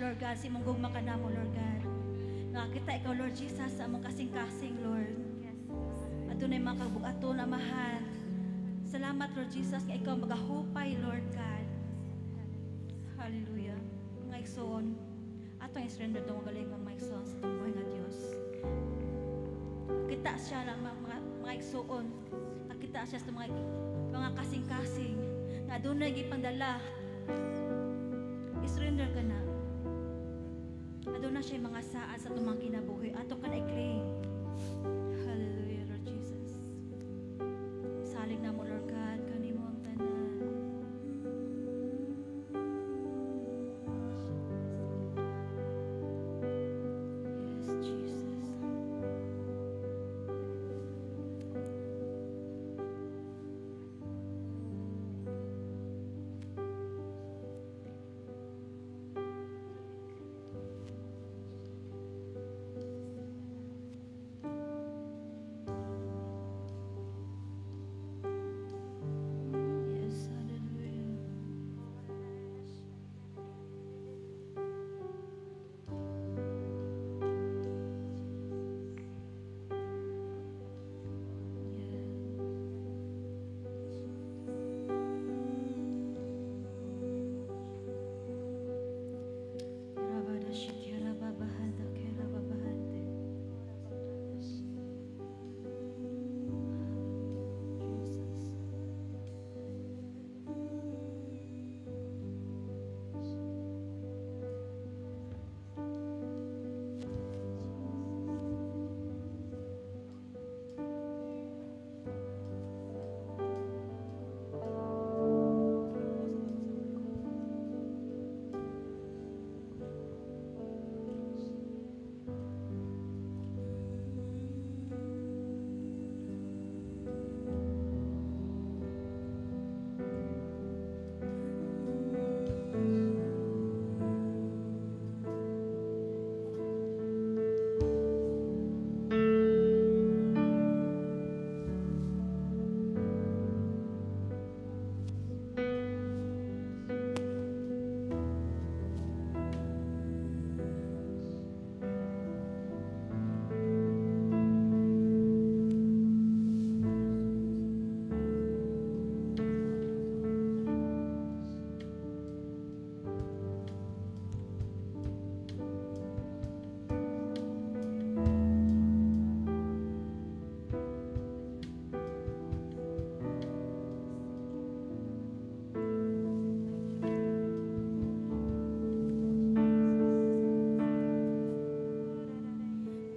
Lord God, si mong gugma ka na mo, Lord God. Nakakita ikaw, Lord Jesus, sa among kasing-kasing, Lord. At doon ay mga kabugaton, Amahan. Salamat, Lord Jesus, nga ikaw magahupay, Lord God. Hallelujah. Mga igsoon, atong i-surrender itong magaling mga igsoon sa itong buhay nga Diyos. Kita siya na mga igsoon. Nakita siya sa mga kasing-kasing na doon na ipandala. I-surrender ka na. Na doon na siya mga saan sa tumang kinabuhi. Ato ka na i-claim. Hallelujah, Lord Jesus. Salig na mo, Lord God, kanimo ang tanan. Yes, Jesus. Yes, hallelujah. Rabada shikira babahanda kera babahande. Jesus.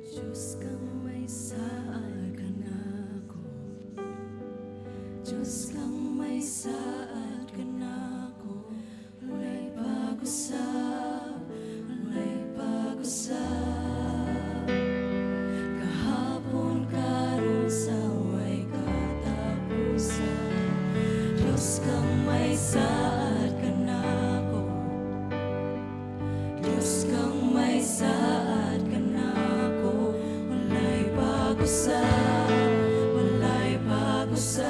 Diyos kang may saad ka na ko. Diyos kang may saad ka na ko. Walay pag-usap, walay pag-usap. Kahapon karon sa way katapusan. Diyos kang may saad ka na ko. Diyos kang may saad ka na ko. Walay pag-usap, walay pag-usap.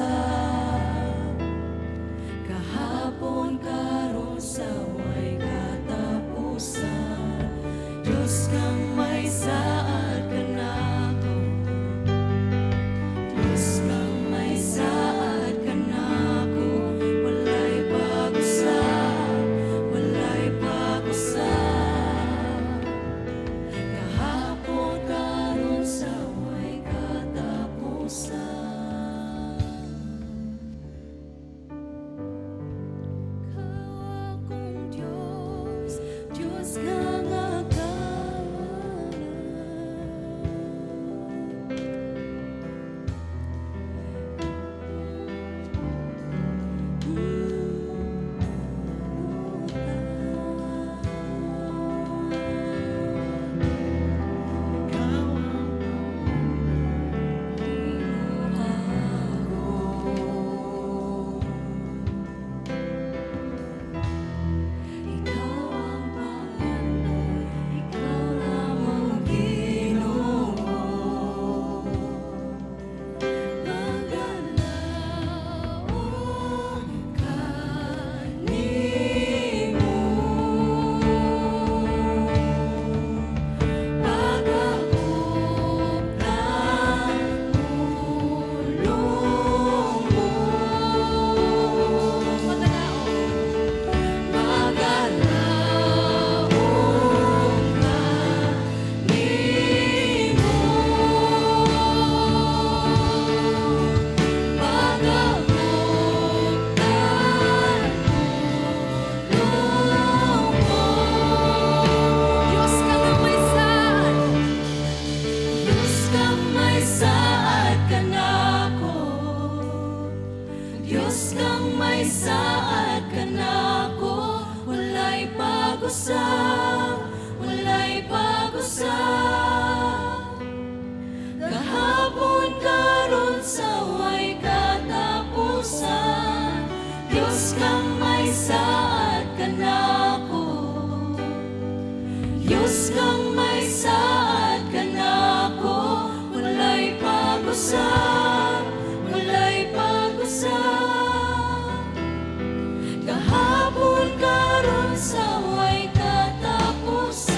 Diyos kang may saad kanako, walay pag-usab, walay pag-usab. Kahapon karon sa way katapusan, Diyos kang may saad kanako, Diyos kang may saad kanako, walay pag-usab, walay pag-usab. Kahapon karon sa way katapusan.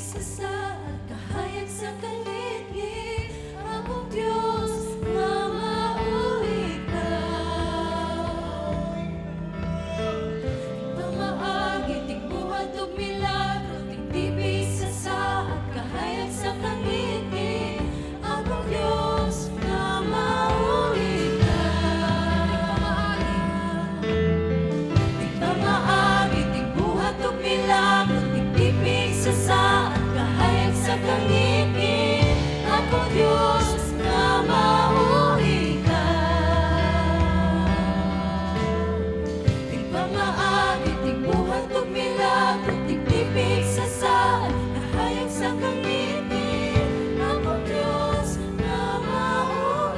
sa saat, kahayag sa kalingit, akong Diyos na mauwi ka. Pamaagi, tigbuhat ug milagro, tigtipig sa saat, kahayag sa kalingit, akong Diyos na mauwi ka. Pamaagi, tigbuhat ug milagro, tigtipig sa saat, kahayag sa kalingit, akong Diyos na mauwi ka. Pamaagi, tigbuhat ug milagro, tigtipig sa saat, kahayag sa kalingit, akong Diyos na mauwi ka.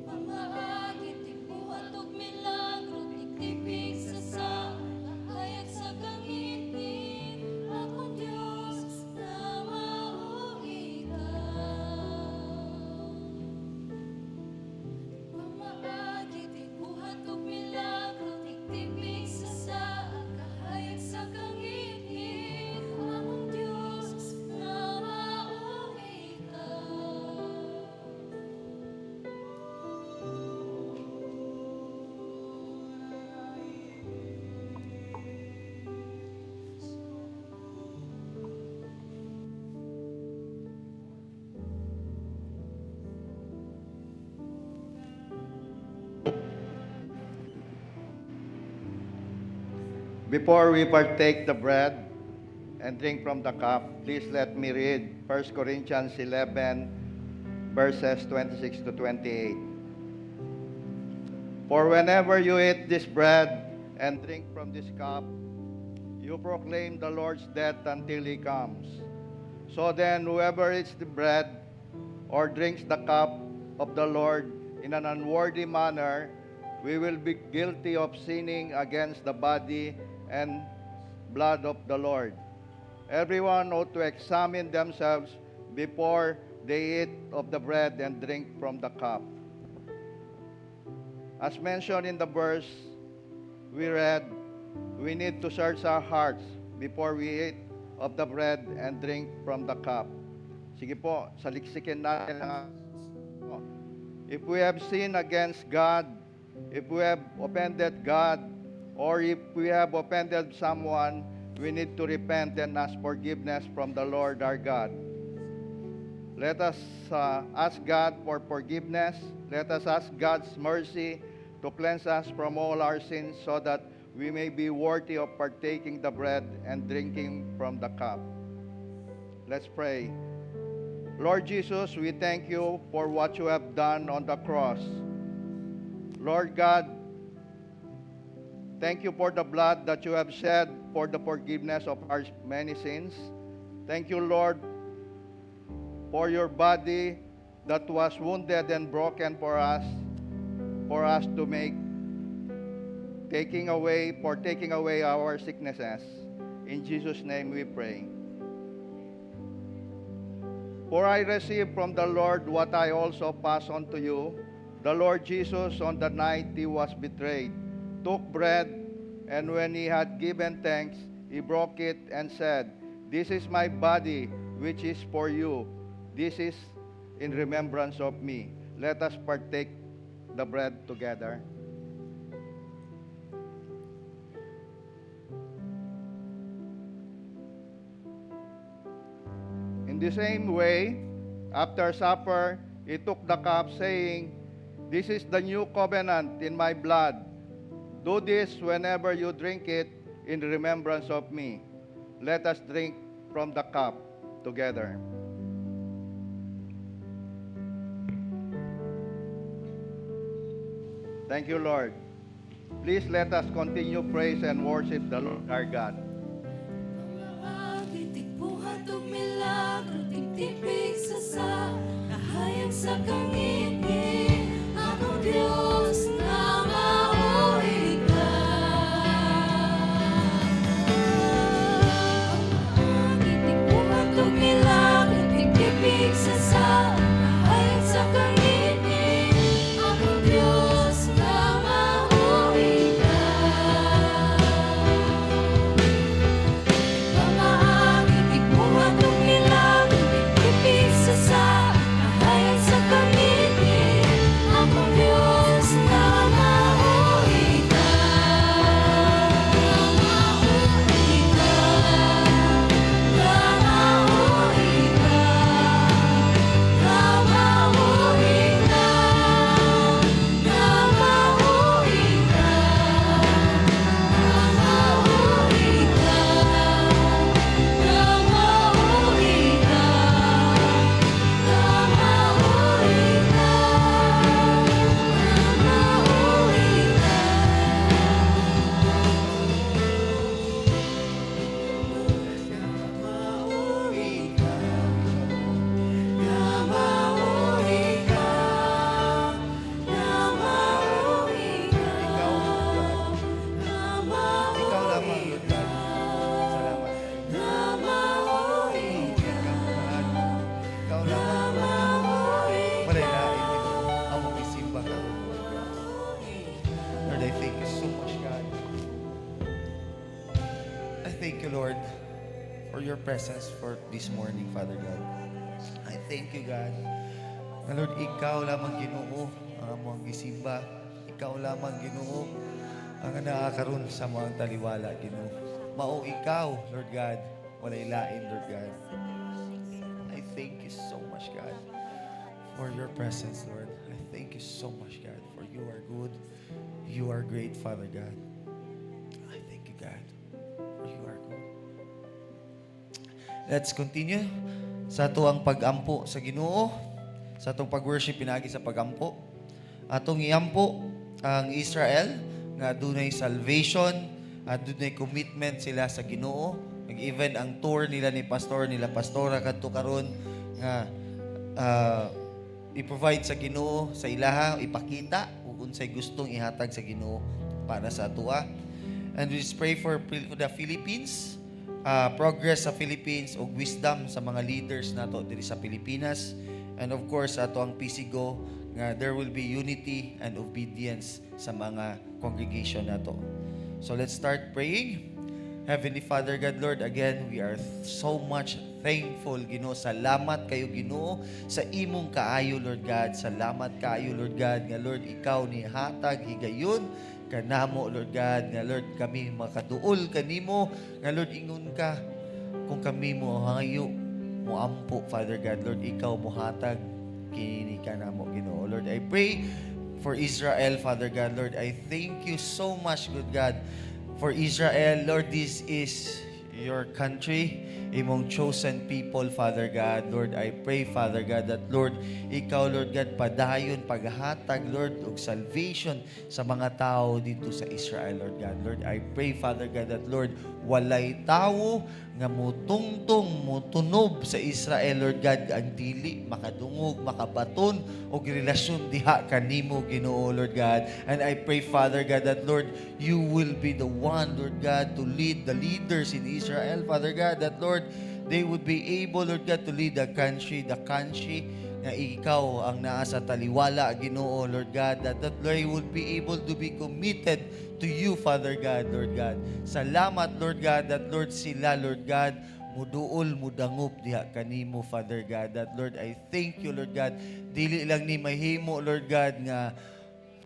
Pamaagi, tigbuhat ug milagro, tigtipig sa saat, kahayag sa kalingit, akong Diyos na mauwi ka. Pamaagi, tigbuhat ug milagro, tigtipig sa saat, kahayag sa kalingit, akong Diyos na mauwi ka. Before we partake the bread and drink from the cup, please let me read 1 Corinthians 11, verses 26 to 28. For whenever you eat this bread and drink from this cup, you proclaim the Lord's death until he comes. So then, whoever eats the bread or drinks the cup of the Lord in an unworthy manner, we will be guilty of sinning against the body and blood of the Lord. Everyone ought to examine themselves before they eat of the bread and drink from the cup. As mentioned in the verse we read, we need to search our hearts before we eat of the bread and drink from the cup. Sige po, saliksikin natin ang if we have sinned against God, if we have offended God, or if we have offended someone, we need to repent and ask forgiveness from the Lord our God. Let us ask God for forgiveness. Let us ask God's mercy to cleanse us from all our sins so that we may be worthy of partaking the bread and drinking from the cup. Let's pray. Lord Jesus, we thank you for what you have done on the cross. Lord God, thank you for the blood that you have shed for the forgiveness of our many sins. Thank you, Lord, for your body that was wounded and broken for us to taking away our sicknesses. In Jesus' name we pray. For I received from the Lord what I also pass on to you. The Lord Jesus, on the night he was betrayed, took bread, and when he had given thanks, he broke it and said, "This is my body, which is for you. This is in remembrance of me." Let us partake the bread together. In the same way, after supper, he took the cup, saying, "This is the new covenant in my blood. Do this whenever you drink it in remembrance of me. Let us drink from the cup together. Thank you, Lord. Please let us continue praise and worship the Lord our God. Titikbuhat o milagro, titipig sa kahayag sa kangiti, akong Diyos na mauwi ka. Titikbuhat o milagro, titipig sa kahayag sa kangiti, akong Diyos na mauwi ka. Lord, I thank you so much, God. I thank you, Lord, for your presence for this morning, Father God. I thank you, God. Na Lord, ikaw lamang Ginoo ang among gisimba. Ikaw lamang Ginoo ang nakakaroon sa mga taliwala, Ginoo. Mao ikaw, Lord God. Walay lain, Lord God. I thank you so much, God, for your presence, Lord. I thank you so much, God, for you are good. You are great, Father God. I thank you, God, for you are good. Let's continue sa tuang pag-ampo sa Ginoo, sa atong pag-worship pinagi sa pag-ampo. Atong iampo ang Israel nga dunay salvation at dunay commitment sila sa Ginoo. Even ang tour nila ni pastor nila pastora kadto karon nga i-provide sa Ginoo sa ilaha, ipakita ug unsay gustong ihatag sa Ginoo para sa atua. And we just pray for the Philippines, progress sa Philippines ug wisdom sa mga leaders nato diri sa Pilipinas. And of course, ato ang PCGO nga there will be unity and obedience sa mga congregation nato. So let's start praying. Heavenly Father God, Lord, again, we are so much thankful, Ginoo. Salamat kayo, Ginoo, sa imong kaayo, Lord God. Salamat kaayo, Lord God, nga Lord, ikaw ni hatag higayon kanamo, Lord God, nga Lord, kami makaduol kanimo, nga Lord, ingon ka, kung kami mo hayo, mo ampo, Father God, Lord, ikaw mo hatag kini kanamo, Ginoo. Lord, I pray for Israel, Father God, Lord, I thank you so much, good God, for Israel. Lord, this is your country, imong chosen people, Father God. Lord, I pray, Father God, that Lord, ikaw, Lord God, padayon, paghatag, Lord, og salvation sa mga tao dito sa Israel, Lord God. Lord, I pray, Father God, that Lord, walay tao nga mutungtong, mutunob sa Israel, Lord God, ang dili makadungog, makabaton og relasyon diha kanimo, Ginoo, Lord God. And I pray, Father God, that Lord, you will be the one, Lord God, to lead the leaders in Israel, Father God, that Lord, they would be able, Lord God, to lead the country na ikaw ang naa sa taliwala, Ginoo, Lord God, that they would be able to be committed to you, Father God, Lord God. Salamat, Lord God, that Lord sila, Lord God, muduol, mudangup diha kanimo, Father God, that Lord, I thank you, Lord God, dili lang ni mahimo, Lord God, nga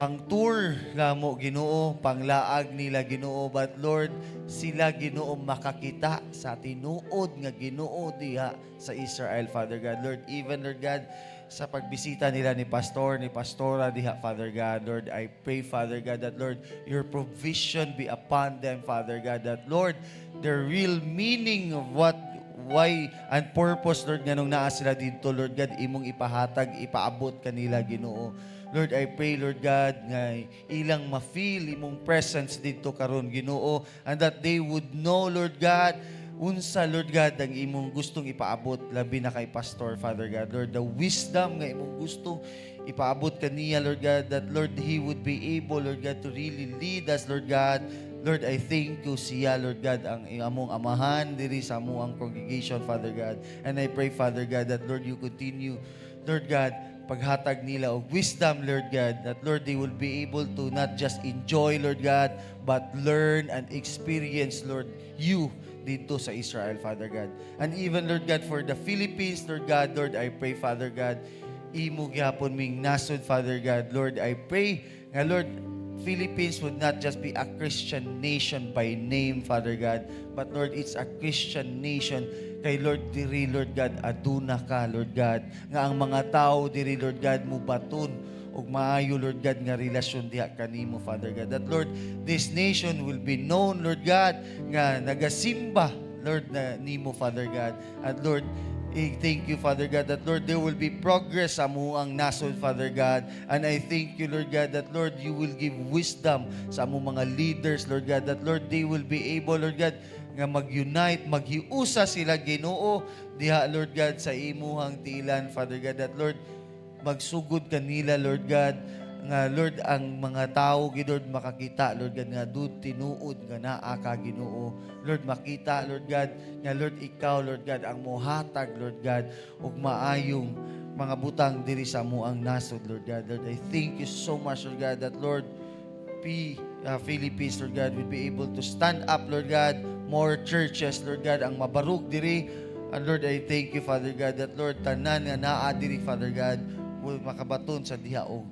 Ang tour namo Ginoo, panglaag nila Ginoo, but Lord, sila Ginoo makakita sa tinuod nga Ginoo diha sa Israel, Father God. Lord, even Lord God, sa pagbisita nila ni Pastor, ni Pastora diha, Father God, Lord, I pray, Father God, that Lord, your provision be upon them, Father God, that Lord, the real meaning of why and purpose, Lord, nga nung naa sila dito, Lord God, imong ipahatag, ipaabot kanila Ginoo. Lord, I pray, Lord God, nga ilang ma-feel imong presence dito karon Ginoo, and that they would know, Lord God, unsa, Lord God, ang imong gustong ipaabot, labi na kay Pastor, Father God. Lord, the wisdom nga imong gustong ipaabot kaniya, Lord God, that, Lord, he would be able, Lord God, to really lead us, Lord God. Lord, I thank you siya, Lord God, ang among amahan diri sa among congregation, Father God. And I pray, Father God, that, Lord, you continue, Lord God, paghatag nila og wisdom, Lord God, that, Lord, they will be able to not just enjoy, Lord God, but learn and experience, Lord, you dito sa Israel, Father God. And even, Lord God, for the Philippines, Lord God, Lord, I pray, Father God, imo gyapon ming nasod, Father God. Lord, I pray nga, Lord, Philippines would not just be a Christian nation by name, Father God, but, Lord, it's a Christian nation kay Lord diri, Lord God, aduna ka, Lord God, nga ang mga tao diri, Lord God, mo baton ug maayo, Lord God, nga relasyon diha kanimo, Father God. That, Lord, this nation will be known, Lord God, nga nagasimba, Lord, na nimo, Father God. At, Lord, thank you, Father God, that, Lord, there will be progress sa amuang nasod, Father God. And I thank you, Lord God, that, Lord, you will give wisdom sa among mga leaders, Lord God, that, Lord, they will be able, Lord God, nga mag-unite, maghiusa sila Ginoo diha, Lord God, sa imuhang tiilan, Father God, that, Lord, magsugod kanila, Lord God, nga, Lord, ang mga tao, Lord, makakita, Lord God, nga doon tinuod nga naa ka Ginoo. Lord, makita, Lord God, nga, Lord, ikaw, Lord God, ang muhatag, Lord God, ug maayong mga butang diri sa amuang nasod, Lord God. Lord, I thank you so much, Lord God, that, Lord, Philippines, Lord God, will be able to stand up, Lord God, more churches, Lord God, ang mabarug diri. And Lord, I thank you, Father God, that, Lord, tanan nga naa diri, Father God, will makabaton sa diha og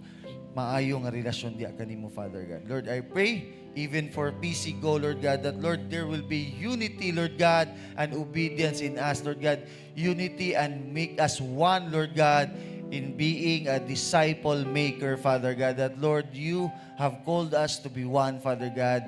maayo nga relasyon diha kanimo, Father God. Lord, I pray even for PC Go, Lord God, that, Lord, there will be unity, Lord God, and obedience in us, Lord God. Unity and make us one, Lord God, in being a disciple maker, Father God, that, Lord, you have called us to be one, Father God.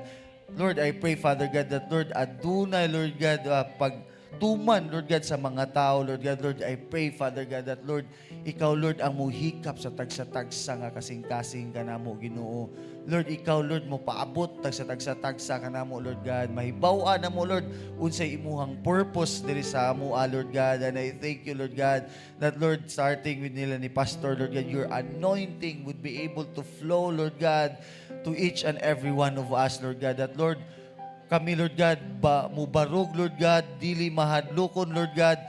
Lord, I pray, Father God, that, Lord, adunay, Lord God, pagtuman, Lord God, sa mga tao, Lord God. Lord, I pray, Father God, that, Lord, ikaw, Lord, ang muhikap sa tagsa-tagsa nga kasing-kasing ka na mo, Ginoo. Lord, ikaw, Lord, mo paabot tagsa-tagsa ka na mo, Lord God. Mahibaw-an na mo, Lord, unsay imuhang purpose diri sa amo, Lord God. And I thank you, Lord God, that, Lord, starting with nila ni Pastor, Lord God, your anointing would be able to flow, Lord God, to each and every one of us, Lord God. That, Lord, kami, Lord God, mubarog, Lord God, dili mahadlokon, Lord God,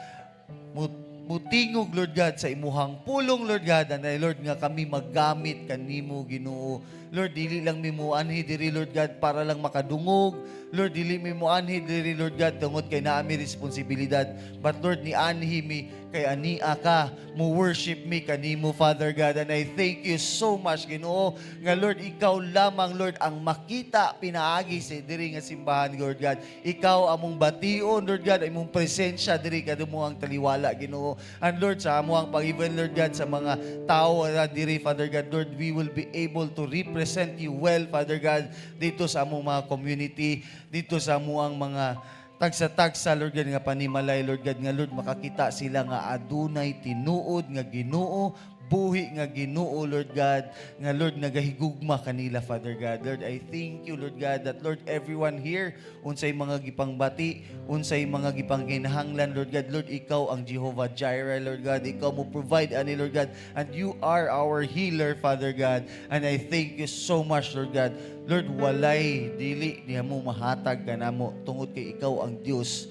mutingog, Lord God, sa imuhang pulong, Lord God, and Lord, nga kami maggamit kanimo, Ginoo. Lord, dili lang mi mo anhi diri, Lord God, para lang makadungog. Lord, dili mi mo anhi diri, Lord God, tungod kay naami responsibilidad. But, Lord, ni anhi mi kay ania ka, mo worship me kanimo, Father God. And I thank you so much, Ginoo, nga, Lord, ikaw lamang, Lord, ang makita pinaagi sa diri nga simbahan, Lord God. Ikaw among bation, Lord God, among presensya diri kadto mo ang taliwala, Ginoo. And, Lord, sa amo ang pag-even, Lord God, sa mga tao na diri, Father God, Lord, we will be able to represent you well, Father God, dito sa among mga community, dito sa amuang mga tagsa-tagsa, Lord God, nga panimalay, Lord God, nga, Lord, makakita sila nga adunay tinuod nga Ginoo, buhi nga Ginoo, Lord God, nga, Lord, nagahigugma kanila, Father God. Lord, I thank you, Lord God, that, Lord, everyone here, unsay mga gipangbati, unsay mga gipangkinahanglan, Lord God, Lord, ikaw ang Jehovah Jireh, Lord God, ikaw mo provide ani, Lord God, and you are our healer, Father God, and I thank you so much, Lord God. Lord, walay dili niya mo mahatag kanamo tungod kay ikaw ang Dios,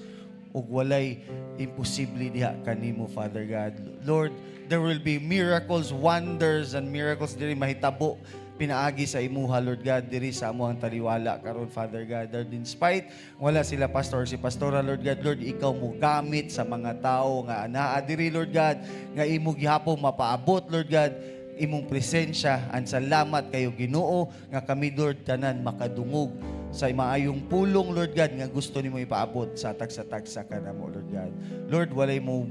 ug walay imposible diha kanimo, Father God. Lord, there will be miracles, wonders, and miracles diri mahitabo pinaagi sa imuha, Lord God, diri sa amuang taliwala karon, Father God. Lord, in spite wala sila pastor, si pastora, Lord God, Lord, ikaw mo gamit sa mga tao nga anaa diri, Lord God, nga imo gihapon mapaabot, Lord God, imong presensya. And salamat kayo Ginoo nga kami Lord tanan makadungog sa maayong pulong Lord God nga gusto nimo ipaabot sa tagsa-tagsa kanamo Lord God. Lord, walay mo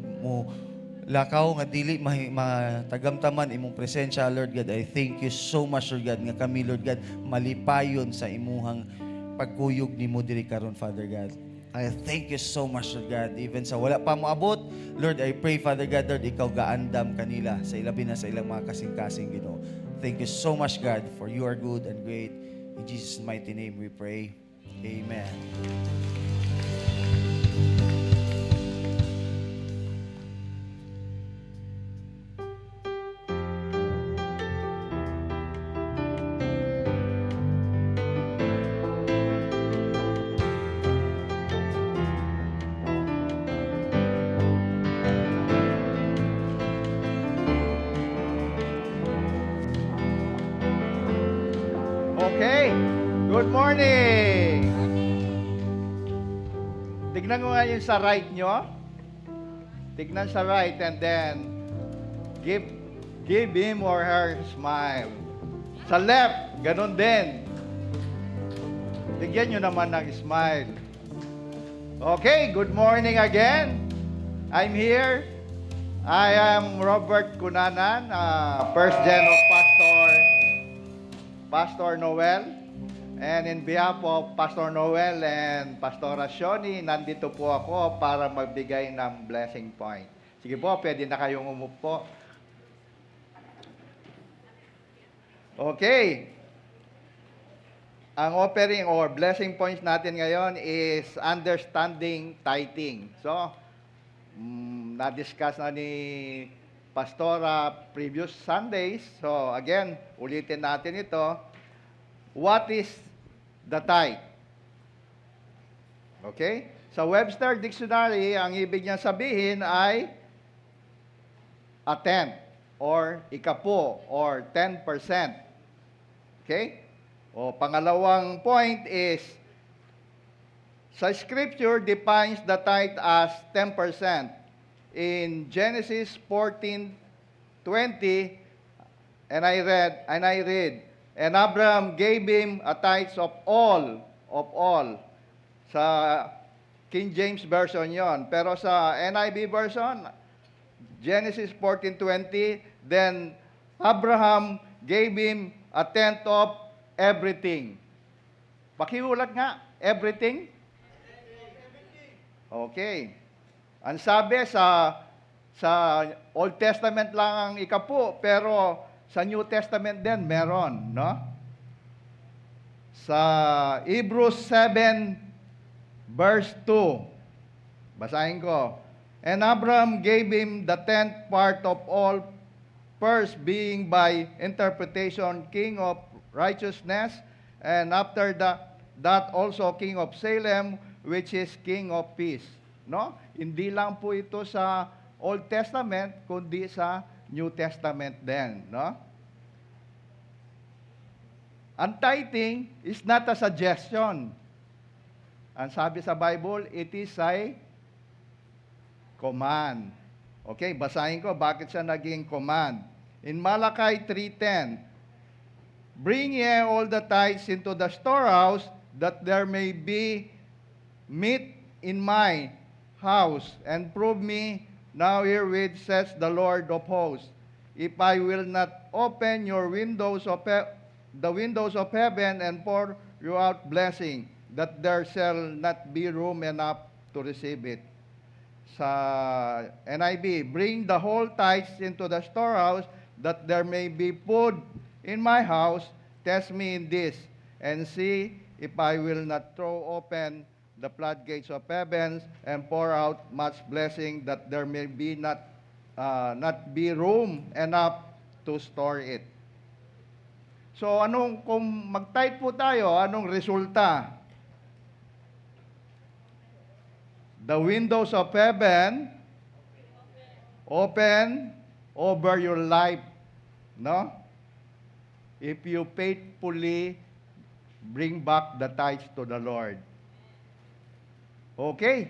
lakaw nga dili matagamtaman imong presensya Lord God. I thank you so much Lord God nga kami Lord God malipayon sa imuhang pagkuyog nimo diri karon Father God. I thank you so much Lord God. Even sa wala pa moabot, Lord, I pray Father God, Lord, ikaw gaandam kanila sa ilabi na sa ilang mga kasing-kasing Ginoo. Thank you so much God for you are good and great. In Jesus' mighty name we pray. Amen. Okay. Good morning. Tignan ko nga yung sa right nyo. Tignan sa right and then give him or her smile. Sa left, ganun din. Tigyan nyo naman ng smile. Okay, good morning again. I'm here. I am Robert Cunanan, first gen of Pastor Noel. And in behalf of Pastor Noel and Pastora Shoni, nandito po ako para magbigay ng blessing point. Sige po, pwede na kayong umupo. Okay. Ang offering or blessing points natin ngayon is understanding tithing. So, na-discuss na ni Pastora previous Sundays. So, again, ulitin natin ito. What is the tithe? Okay? Sa Webster Dictionary, ang ibig niya sabihin ay a tenth or ikapo or 10%. Okay? O pangalawang point is, sa Scripture defines the tithe as 10%. In Genesis 14:20, and I read, and Abraham gave him a tithe of all. Sa King James Version yon. Pero sa NIV version, Genesis 14:20, then Abraham gave him a tenth of everything. Pakiulat nga, everything? Okay. Ang sabi sa Old Testament lang ang ikapu, pero sa New Testament din meron, no? Sa Hebrews 7 verse 2. Basahin ko. And Abraham gave him the 10th part of all, first being by interpretation king of righteousness, and after that also king of Salem, which is king of peace. No? Hindi lang po ito sa Old Testament, kundi sa New Testament din, no? Ang tithing is not a suggestion. Ang sabi sa Bible, it is a command. Okay, basahin ko bakit siya naging command. In Malachi 3:10, bring ye all the tithes into the storehouse, that there may be meat in my house, and prove me now herewith, says the Lord of hosts, if I will not open your windows of the windows of heaven and pour you out blessing, that there shall not be room enough to receive it. Sa NIV, bring the whole tithes into the storehouse, that there may be food in my house. Test me in this, and see if I will not throw open the floodgates of heavens and pour out much blessing, that there may be not be room enough to store it. So kung mag-tithe po tayo, anong resulta? The windows of heaven open over your life, no? If you faithfully bring back the tithes to the Lord. Okay.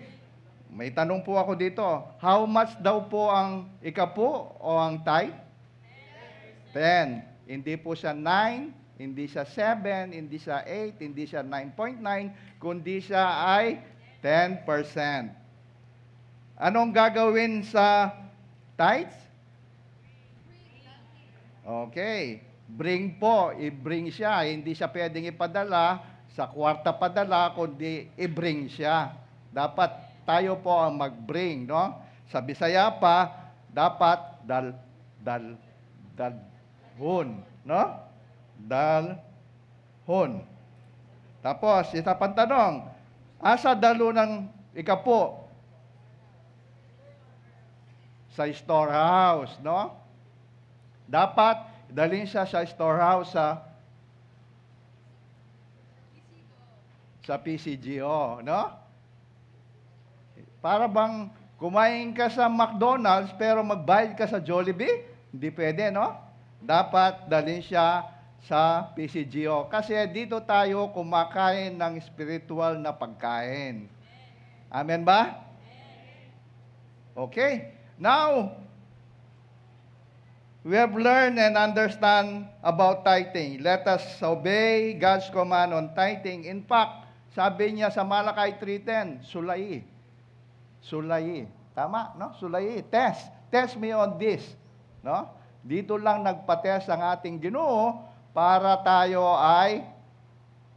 May tanong po ako dito. How much daw po ang ikapu o ang tithe? 10. Hindi po siya 9, hindi siya 7, hindi siya 8, hindi siya 9.9, kundi siya ay 10%. Anong gagawin sa tithes? Okay. Bring po, i-bring siya. Hindi siya pwedeng ipadala sa kwarta padala, kundi i-bring siya. Dapat tayo po ang mag-bring, no? Sa Bisaya pa, dapat dalhon, no? Dalhon. Tapos, isa pang tanong, asa dalo ng ikapo? Sa storehouse, no? Dapat dalhin siya sa storehouse sa PCGO, no? Para bang kumain ka sa McDonald's pero magbayad ka sa Jollibee? Hindi pwede, no? Dapat dalhin siya sa PCGO. Kasi dito tayo kumakain ng spiritual na pagkain. Amen ba? Okay. Now, we have learned and understand about tithing. Let us obey God's command on tithing. In fact, sabi niya sa Malakay 3:10, sulayi. Sulayi. Tama, no? Sulayi. Test. Test me on this. No? Dito lang nagpa-test ang ating Ginoo para tayo ay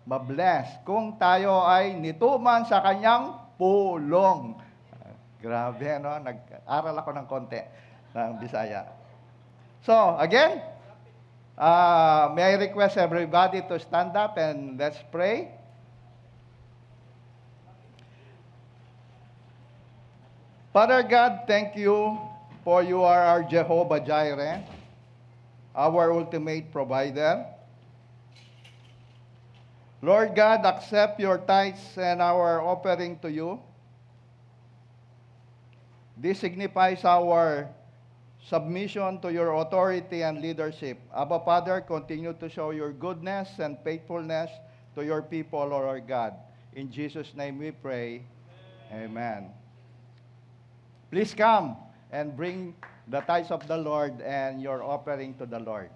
mabless. Kung tayo ay nituman sa kanyang pulong. Grabe, no? Nag-aral ako ng konti ng Bisaya. So, again, may I request everybody to stand up and let's pray. Father God, thank you for you are our Jehovah Jireh, our ultimate provider. Lord God, accept your tithes and our offering to you. This signifies our submission to your authority and leadership. Abba, Father, continue to show your goodness and faithfulness to your people, Lord our God. In Jesus' name we pray. Amen. Please come and bring the tithes of the Lord and your offering to the Lord.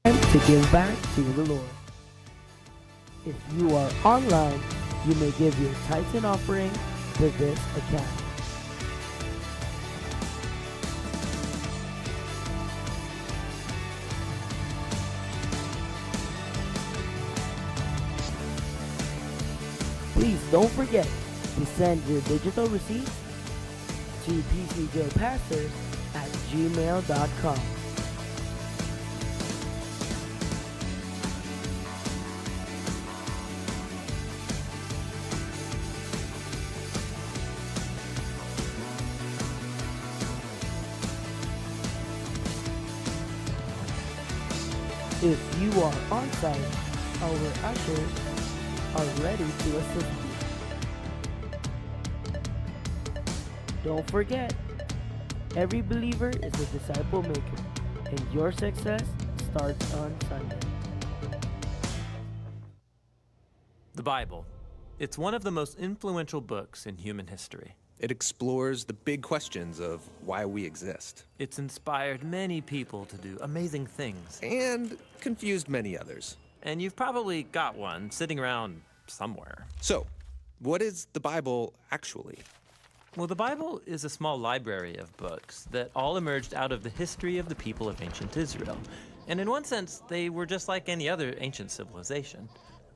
To give back to the Lord. If you are online, you may give your tithes and offering to this account. Please don't forget to send your digital receipts to pcjpastors@gmail.com. If you are on site, our ushers are ready to assist you. Don't forget, every believer is a disciple maker, and your success starts on Sunday. The Bible. It's one of the most influential books in human history. It explores the big questions of why we exist It's inspired many people to do amazing things. and confused many others. And you've probably got one sitting around somewhere. So, what is the Bible actually? Well, the Bible is a small library of books that all emerged out of the history of the people of ancient Israel. And in one sense, they were just like any other ancient civilization.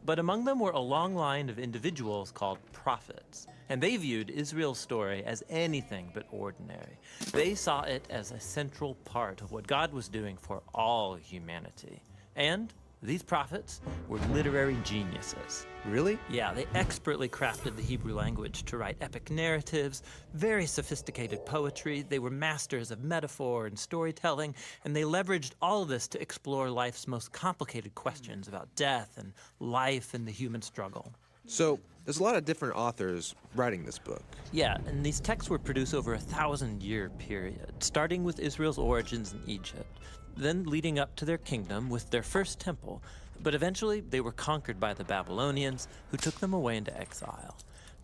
But among them were a long line of individuals called prophets. And they viewed Israel's story as anything but ordinary. They saw it as a central part of what God was doing for all humanity. And these prophets were literary geniuses. Really? Yeah, they expertly crafted the Hebrew language to write epic narratives, very sophisticated poetry. They were masters of metaphor and storytelling, and they leveraged all of this to explore life's most complicated questions about death and life and the human struggle. So, there's a lot of different authors writing this book. Yeah, and these texts were produced over a 1,000-year period, starting with Israel's origins in Egypt, then leading up to their kingdom with their first temple. But eventually, they were conquered by the Babylonians, who took them away into exile.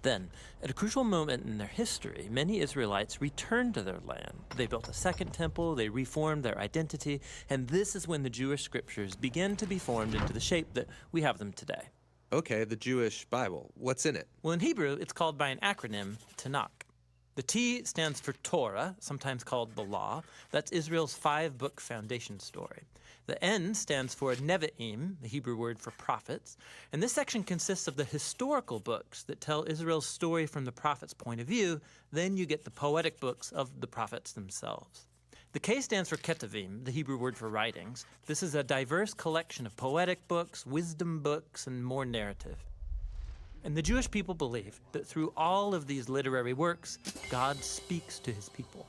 Then, at a crucial moment in their history, many Israelites returned to their land. They built a second temple, they reformed their identity, and this is when the Jewish scriptures began to be formed into the shape that we have them today. Okay, the Jewish Bible. What's in it? Well, in Hebrew, it's called by an acronym, Tanakh. The T stands for Torah, sometimes called the Law. That's Israel's 5-book foundation story. The N stands for Nevi'im, the Hebrew word for prophets. And this section consists of the historical books that tell Israel's story from the prophet's point of view. Then you get the poetic books of the prophets themselves. The K stands for Ketuvim, the Hebrew word for writings. This is a diverse collection of poetic books, wisdom books, and more narrative. And the Jewish people believe that through all of these literary works, God speaks to his people.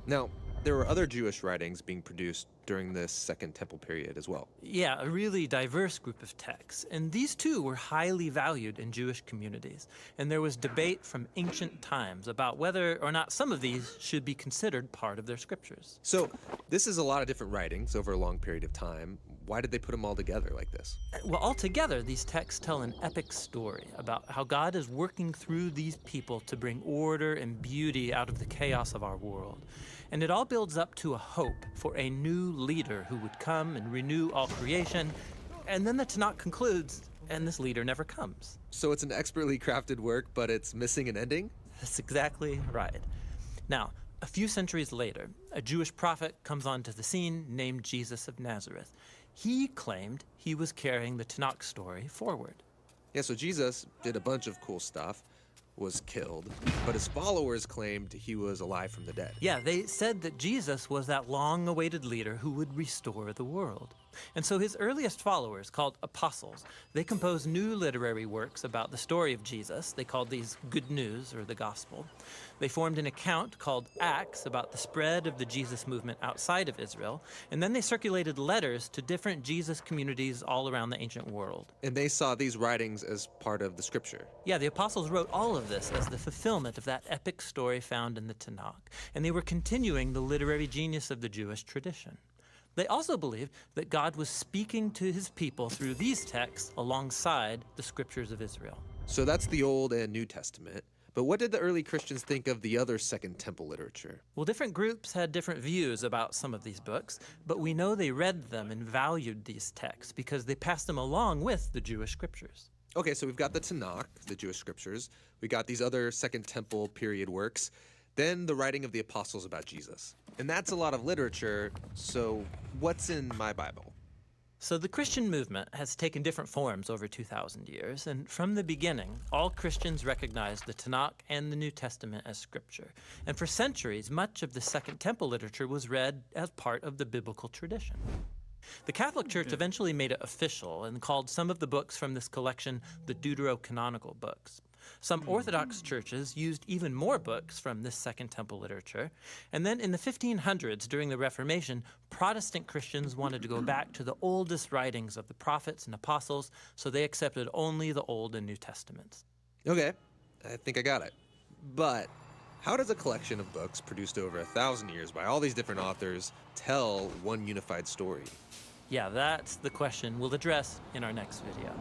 Now, there were other Jewish writings being produced during this Second Temple period as well. Yeah, a really diverse group of texts. And these too were highly valued in Jewish communities. And there was debate from ancient times about whether or not some of these should be considered part of their scriptures. So, this is a lot of different writings over a long period of time. Why did they put them all together like this? Well, altogether, these texts tell an epic story about how God is working through these people to bring order and beauty out of the chaos of our world. And it all builds up to a hope for a new leader who would come and renew all creation. And then the Tanakh concludes, and this leader never comes. So it's an expertly crafted work, but it's missing an ending? That's exactly right. Now, a few centuries later, a Jewish prophet comes onto the scene named Jesus of Nazareth. He claimed he was carrying the Tanakh story forward. Yeah, so Jesus did a bunch of cool stuff, was killed, but his followers claimed he was alive from the dead. Yeah, they said that Jesus was that long-awaited leader who would restore the world. And so his earliest followers, called apostles, they composed new literary works about the story of Jesus. They called these Good News, or the Gospel. They formed an account called Acts about the spread of the Jesus movement outside of Israel. And then they circulated letters to different Jesus communities all around the ancient world. And they saw these writings as part of the scripture. Yeah, the apostles wrote all of this as the fulfillment of that epic story found in the Tanakh. And they were continuing the literary genius of the Jewish tradition. They also believed that God was speaking to his people through these texts alongside the scriptures of Israel. So that's the Old and New Testament. But what did the early Christians think of the other Second Temple literature? Well, different groups had different views about some of these books, but we know they read them and valued these texts because they passed them along with the Jewish scriptures. Okay, so we've got the Tanakh, the Jewish scriptures. We got these other Second Temple period works. Then the writing of the apostles about Jesus. And that's a lot of literature, so what's in my Bible? So the Christian movement has taken different forms over 2,000 years, and from the beginning, all Christians recognized the Tanakh and the New Testament as scripture. And for centuries, much of the Second Temple literature was read as part of the biblical tradition. The Catholic Church eventually made it official and called some of the books from this collection the Deuterocanonical books. Some Orthodox churches used even more books from this Second Temple literature. And then in the 1500s, during the Reformation, Protestant Christians wanted to go back to the oldest writings of the prophets and apostles, so they accepted only the Old and New Testaments. Okay, I think I got it. But how does a collection of books produced over 1,000 years by all these different authors tell one unified story? Yeah, that's the question we'll address in our next video.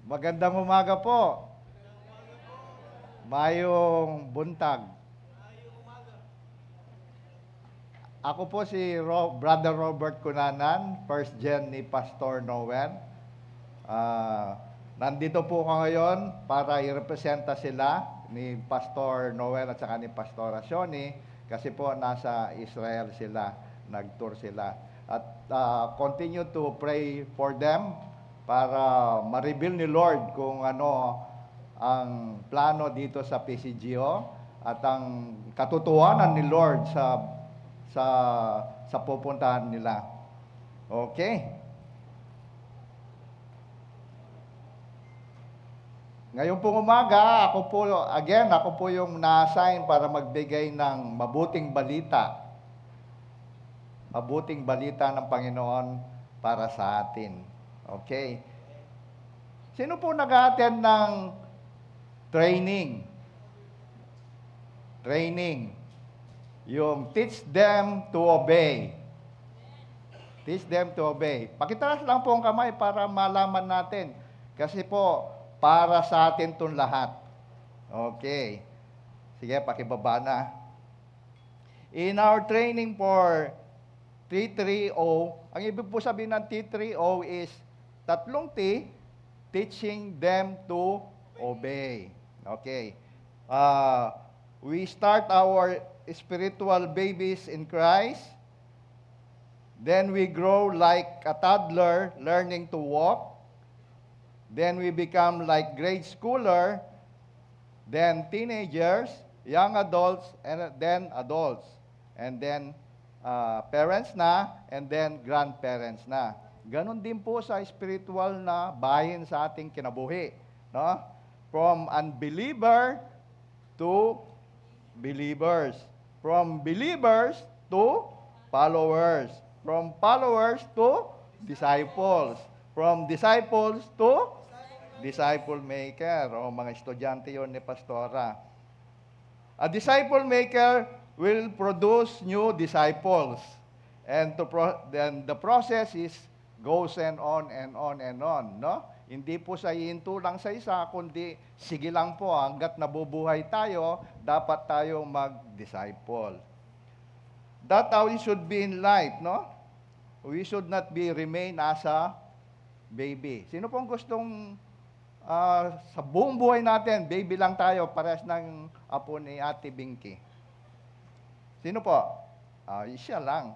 Magandang umaga po. Mayong buntag. Ako po si Brother Robert Cunanan, first gen ni Pastor Noel. Nandito po ko ngayon para i-representa sila ni Pastor Noel at saka ni Pastor Shoni kasi po nasa Israel sila, nag-tour sila. At continue to pray for them para ma-reveal ni Lord kung ano ang plano dito sa PCGO at ang katotohanan ni Lord sa pupuntahan nila. Okay? Ngayon pong umaga, ako po yung na-assign para magbigay ng mabuting balita. Mabuting balita ng Panginoon para sa atin. Okay? Sino po nag-attend ng training? Training. Yung teach them to obey. Teach them to obey. Pakitaas lang po ang kamay para malaman natin. Kasi po, para sa atin itong lahat. Okay. Sige, pakibaba na. In our training for T3O, ang ibig po sabihin ng T3O is tatlong T, teaching them to obey. Okay. We start our spiritual babies in Christ. Then we grow like a toddler learning to walk. Then we become like grade schooler, then teenagers, young adults, and then adults. And then parents na, and then grandparents na. Ganon din po sa spiritual na bahin sa ating kinabuhi. No? From unbeliever to believers. From believers to followers. From followers to disciples. From disciples to disciple maker, o mga estudyante yon ni Pastora. A disciple maker will produce new disciples. And then the process goes and on and on and on, no? Hindi po sa iinto lang sa isa, kundi sige lang po, hanggat nabubuhay tayo, dapat tayong mag-disciple. That's how it should be in life, no? We should not remain as a baby. Sino pong gustong sa buong buhay natin, baby lang tayo, parehas ng apo ni Ate Binky? Sino po? Siya lang.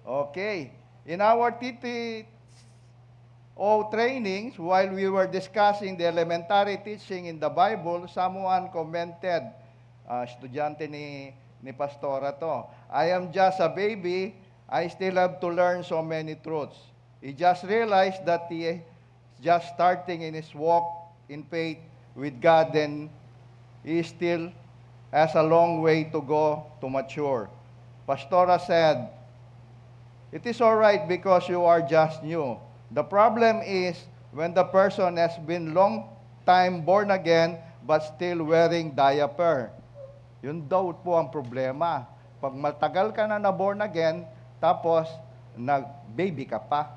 Okay. In our TTO trainings, while we were discussing the elementary teaching in the Bible, someone commented, estudyante ni Pastora to, I am just a baby, I still have to learn so many truths. He just realized that he is just starting in his walk in faith with God, and he still has a long way to go to mature. Pastora said, it is all right because you are just new. The problem is when the person has been long time born again but still wearing diaper. Yun daw po ang problema. Pag matagal ka na born again, tapos nag-baby ka pa,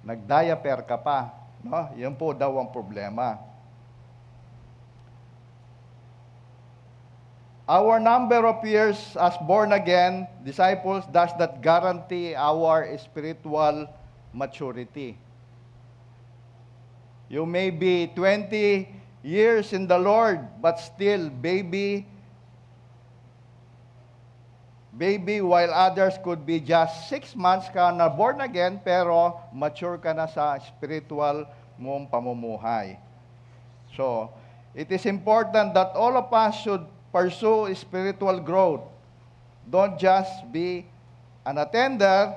nag-diaper ka pa, no? Yan po daw ang problema. Our number of years as born again disciples does not guarantee our spiritual maturity. You may be 20 years in the Lord, but still baby, while others could be just 6 months ka na born again, pero mature ka na sa spiritual mong pamumuhay. So, it is important that all of us should pursue spiritual growth. Don't just be an attender,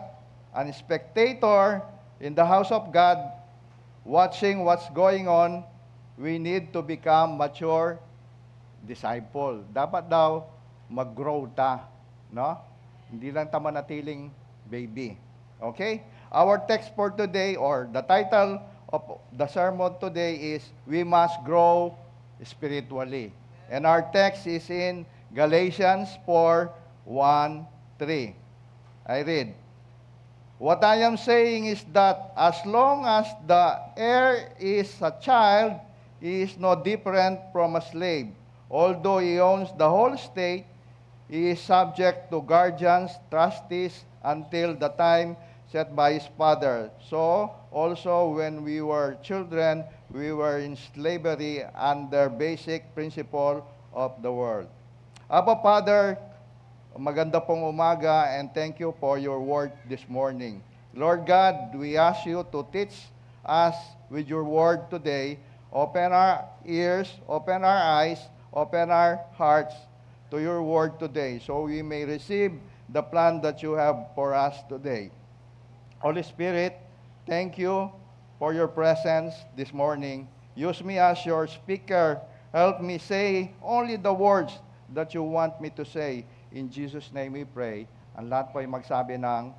an spectator in the house of God, watching what's going on. We need to become mature disciple. Dapat daw mag-grow ta. No? Hindi lang tama natiling baby. Okay? Our text for today, or the title of the sermon today is, We Must Grow Spiritually. And our text is in Galatians 4:1-3. I read, What I am saying is that as long as the heir is a child, he is no different from a slave. Although he owns the whole state, he is subject to guardians, trustees, until the time set by his father. So, also when we were children, we were in slavery under basic principle of the world. Abba, Father, maganda pong umaga, and thank you for your word this morning. Lord God, we ask you to teach us with your word today. Open our ears, open our eyes, open our hearts to your word today, so we may receive the plan that you have for us today. Holy Spirit, thank you for your presence this morning. Use me as your speaker. Help me say only the words that you want me to say. In Jesus' name we pray. Ang lahat po ay magsabi ng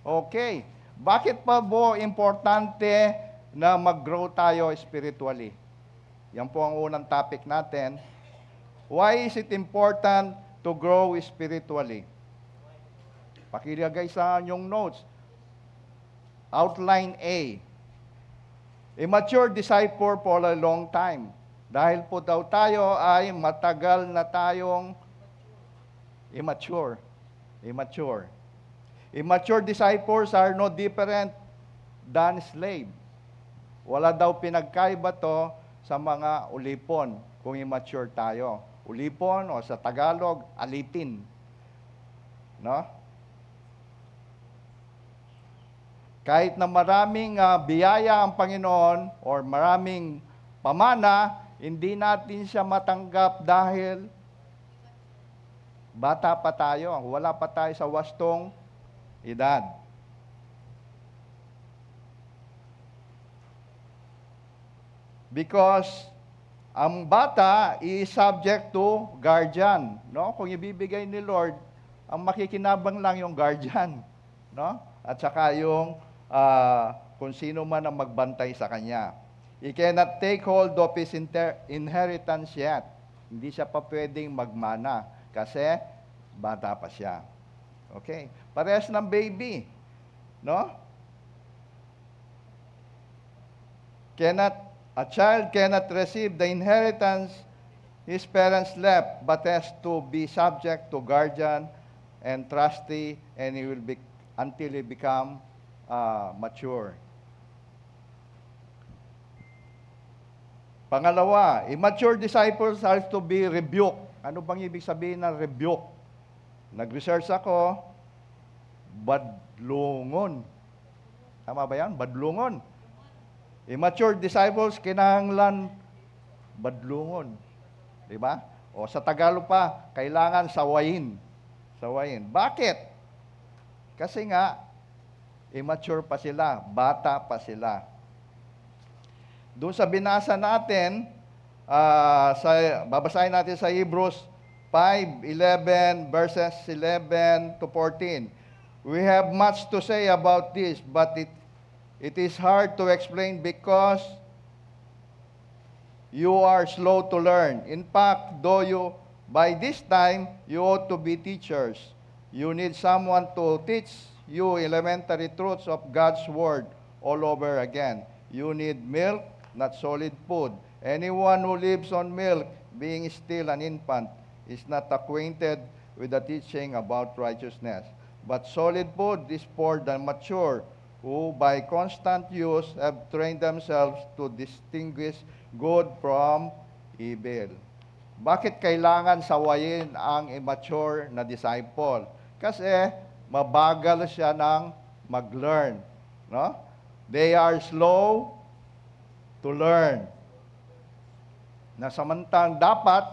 okay. Bakit pa po importante na mag-grow tayo spiritually? Yan po ang unang topic natin. Why is it important to grow spiritually? Pakilagay sa inyong notes. Outline A. A mature disciple for a long time. Dahil po daw tayo ay matagal na tayong immature. Immature disciples are no different than slave. Wala daw pinagkaiba to sa mga ulipon kung immature tayo. Ulipon o sa Tagalog, alipin. No? Kahit na maraming biyaya ang Panginoon or maraming pamana, hindi natin siya matanggap dahil bata pa tayo. Wala pa tayo sa wastong edad. Because ang bata is subject to guardian, no? Kung ibibigay ni Lord, ang makikinabang lang yung guardian, no? At saka yung kung sino man ang magbantay sa kanya. He cannot take hold of his inheritance yet. Hindi siya pa pwedeng magmana kasi bata pa siya. Okay? Parehas ng baby, no? A child cannot receive the inheritance his parents left, but has to be subject to guardian and trustee, and he will be until he become mature. Pangalawa, immature disciples are to be rebuked. Ano bang ibig sabihin ng rebuke? Nag-research ako, badlungon. Tama ba yan? Badlungon. Immature disciples, kinahanglan badlungon. Diba? O sa Tagalog pa, kailangan sawayin. Sawayin. Bakit? Kasi nga, immature pa sila, bata pa sila. Doon sa binasa natin, babasahin natin sa Hebrews 5:11 verses 11 to 14. We have much to say about this, but it is hard to explain because you are slow to learn. In fact, by this time, you ought to be teachers. You need someone to teach you elementary truths of God's Word all over again. You need milk, not solid food. Anyone who lives on milk, being still an infant, is not acquainted with the teaching about righteousness. But solid food is for the mature, who by constant use have trained themselves to distinguish good from evil. Bakit kailangan sawayin ang immature na disciple? Kasi mabagal siya ng mag-learn. No? They are slow to learn. Na samantang dapat,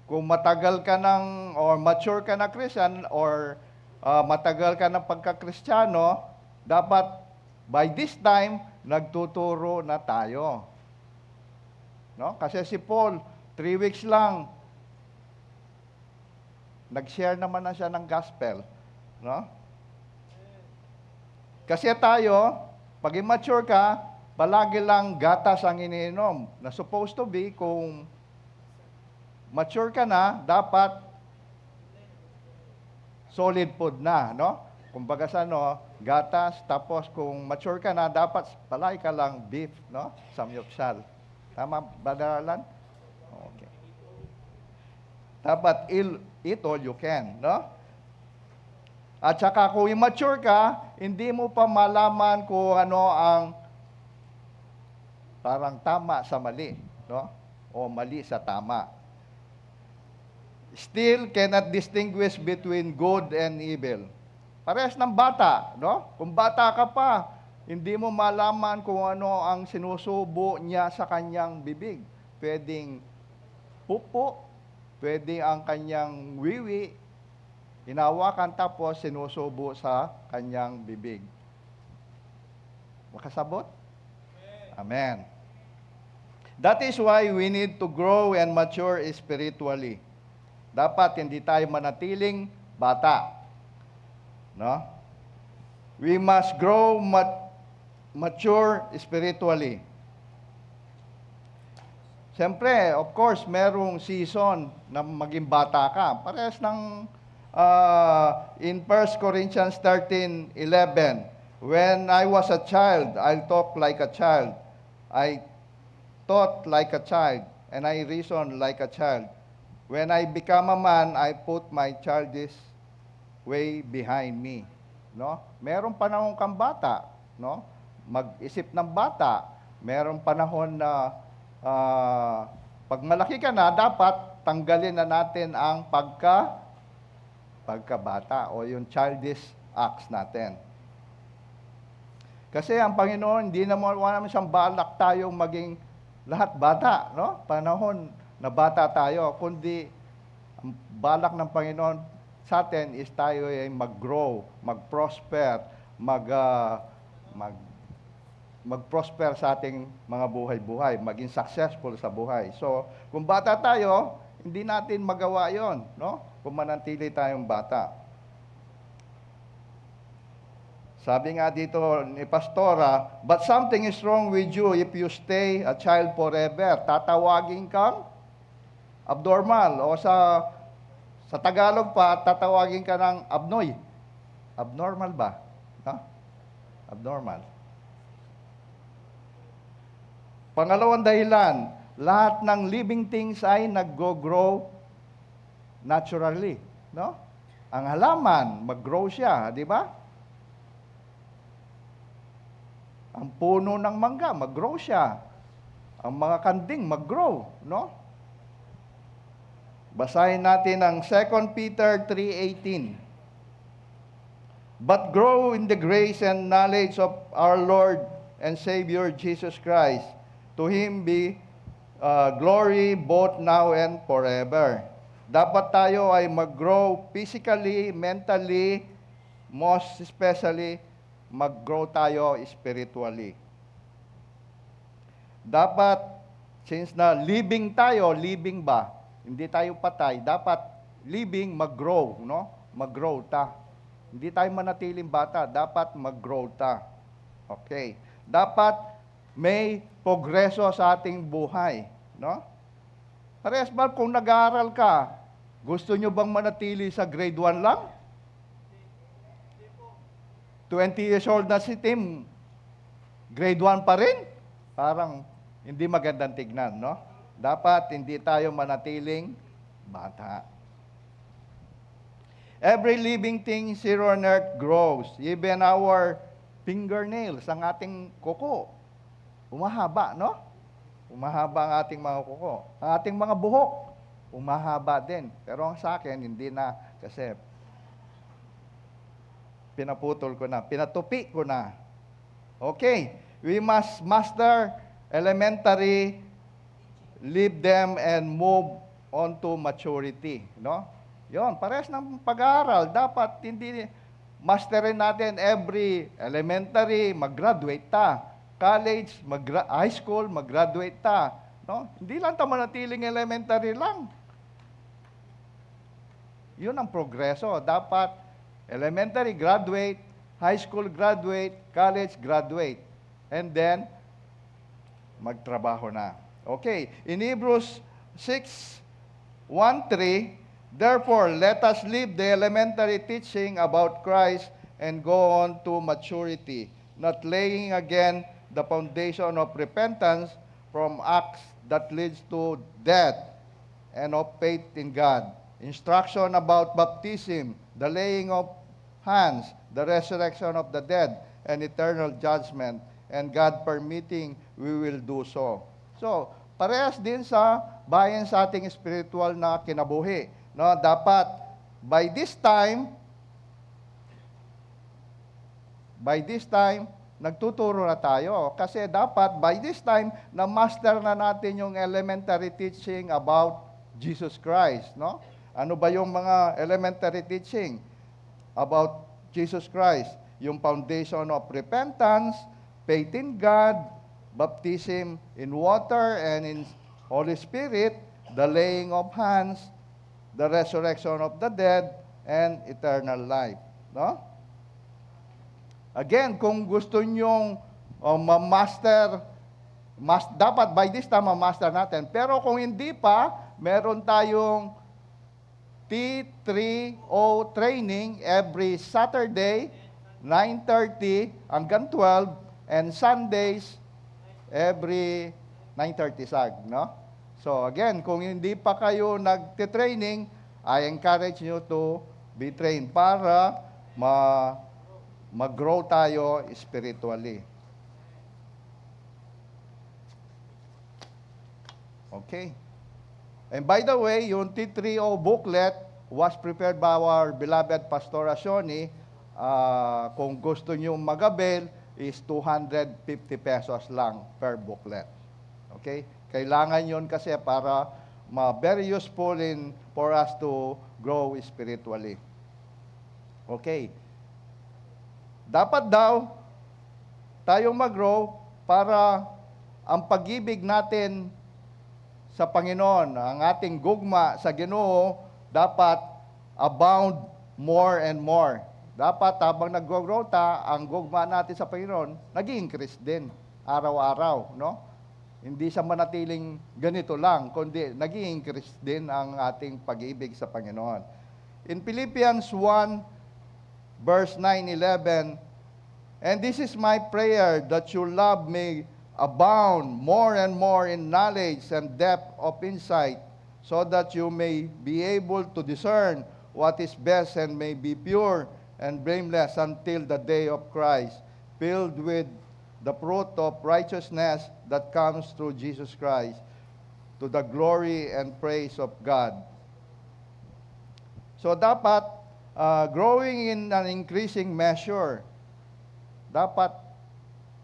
kung matagal ka ng, or mature ka na Christian, or matagal ka ng pagka-Kristiyano, dapat by this time, nagtuturo na tayo. No? Kasi si Paul, 3 weeks lang, nag-share naman na siya ng gospel. No? Kasi tayo, pag immature ka, palagi lang gatas ang iniinom. Na supposed to be, kung mature ka na, dapat solid food na, no? Kumbaga sa gatas, tapos kung mature ka na, dapat palagi ka lang beef, no? Samyupsal. Tama ba, Daralan? Okay. Dapat eat all you can, no? At saka kung immature ka, hindi mo pa malaman kung ano ang parang tama sa mali, no? O mali sa tama. Still cannot distinguish between good and evil. Parehas ng bata, no? Kung bata ka pa, hindi mo malaman kung ano ang sinusubo niya sa kanyang bibig. Pwedeng pupo, pwedeng ang kanyang wiwi, hinawakan tapos sinusubo sa kanyang bibig. Makasabot? Amen. That is why we need to grow and mature spiritually. Dapat hindi tayo manatiling bata. No? We must grow mature spiritually. Siyempre, of course, merong season na maging bata ka. Parehas ng in 1 Corinthians 13:11, when I was a child, I talk like a child. I thought like a child, and I reasoned like a child. When I become a man, I put my childish way behind me. No? Merong panahon kang bata, no? Mag-isip ng bata. Merong panahon na pag malaki ka na, dapat tanggalin na natin ang pagkabata o yung childish acts natin. Kasi ang Panginoon, hindi naman siyang balak tayong maging lahat bata, no? Panahon na bata tayo, kundi ang balak ng Panginoon sa atin is tayo ay mag-grow, mag-prosper, mag-prosper sa ating mga buhay-buhay, maging successful sa buhay. So, kung bata tayo, hindi natin magawa yon, no? Kung manatili tayong bata. Sabi nga dito ni Pastora, but something is wrong with you if you stay a child forever. Tatawagin kang abnormal. O sa Tagalog pa, tatawagin ka ng abnoy. Abnormal ba? Ha? Abnormal. Pangalawang dahilan, lahat ng living things ay nag-grow naturally, no? Ang halaman, mag-grow siya, di ba? Ang puno ng mangga, mag-grow siya. Ang mga kanding, mag-grow, no? Basahin natin ang 2 Peter 3:18. But grow in the grace and knowledge of our Lord and Savior Jesus Christ. To Him be glory both now and forever. Dapat tayo ay mag-grow physically, mentally, most especially, mag-grow tayo spiritually. Dapat, since na living tayo, living ba? Hindi tayo patay. Dapat living, mag-grow, no? Mag-grow ta. Hindi tayo manatiling bata. Dapat mag-grow ta. Okay. Dapat may progreso sa ating buhay, no? Parehas ba kung nag-aaral ka, gusto nyo bang manatili sa grade 1 lang? 20 years old na si Tim, grade 1 pa rin? Parang hindi magandang tignan, no? Dapat hindi tayo manatiling bata. Every living thing here on earth grows. Even our fingernails, ang ating kuko, umahaba, no? Umahaba ang ating mga kuko. Ang ating mga buhok, umahaba din. Pero ang sa akin, hindi na. Kasi pinaputol ko na. Pinatupi ko na. Okay. We must master elementary, leave them, and move on to maturity. No? Yon, parehas ng pag-aaral. Dapat hindi masterin natin every elementary, mag-graduate ta. College, high school, mag-graduate ta. No? Hindi lang ta manatiling elementary lang. Yun ang progreso. Dapat elementary, graduate, high school, graduate, college, graduate. And then, magtrabaho na. Okay. In Hebrews 6:1-3, therefore, let us leave the elementary teaching about Christ and go on to maturity, not laying again the foundation of repentance from acts that leads to death and of faith in God. Instruction about baptism, the laying of hands, the resurrection of the dead, and eternal judgment. And God permitting, we will do so. So, parehas din sa bayan sa ating spiritual na kinabuhi. No, dapat by this time, nagtuturo na tayo. Kasi dapat, by this time, na-master na natin yung elementary teaching about Jesus Christ. No? Ano ba yung mga elementary teaching about Jesus Christ? Yung foundation of repentance, faith in God, baptism in water and in Holy Spirit, the laying of hands, the resurrection of the dead, and eternal life. No? Again, kung gusto nyong ma-master, dapat by this time ma-master natin. Pero kung hindi pa, meron tayong T3O training every Saturday, 9:30 hanggang 12, and Sundays, every 9:30 sag, no? So again, kung hindi pa kayo nagte-training, I encourage you to be trained para mag-grow tayo spiritually. Okay. And by the way, yung T3O booklet was prepared by our beloved Pastor Asioni. Kung gusto nyo mag-avail, is 250 pesos lang per booklet. Okay? Kailangan yon kasi para very useful for us to grow spiritually. Okay. Dapat daw tayong mag-grow para ang pag-ibig natin sa Panginoon, ang ating gugma sa Ginoo, dapat abound more and more. Dapat habang nag-grow ang gugma natin sa Panginoon, nag-i-increase din araw-araw, no? Hindi siya manatiling ganito lang, kundi nag-i-increase din ang ating pag-ibig sa Panginoon. In Philippians 1, verse 9-11, and this is my prayer, that your love may abound more and more in knowledge and depth of insight, so that you may be able to discern what is best and may be pure and blameless until the day of Christ, filled with the fruit of righteousness that comes through Jesus Christ, to the glory and praise of God. So dapat, growing in an increasing measure, dapat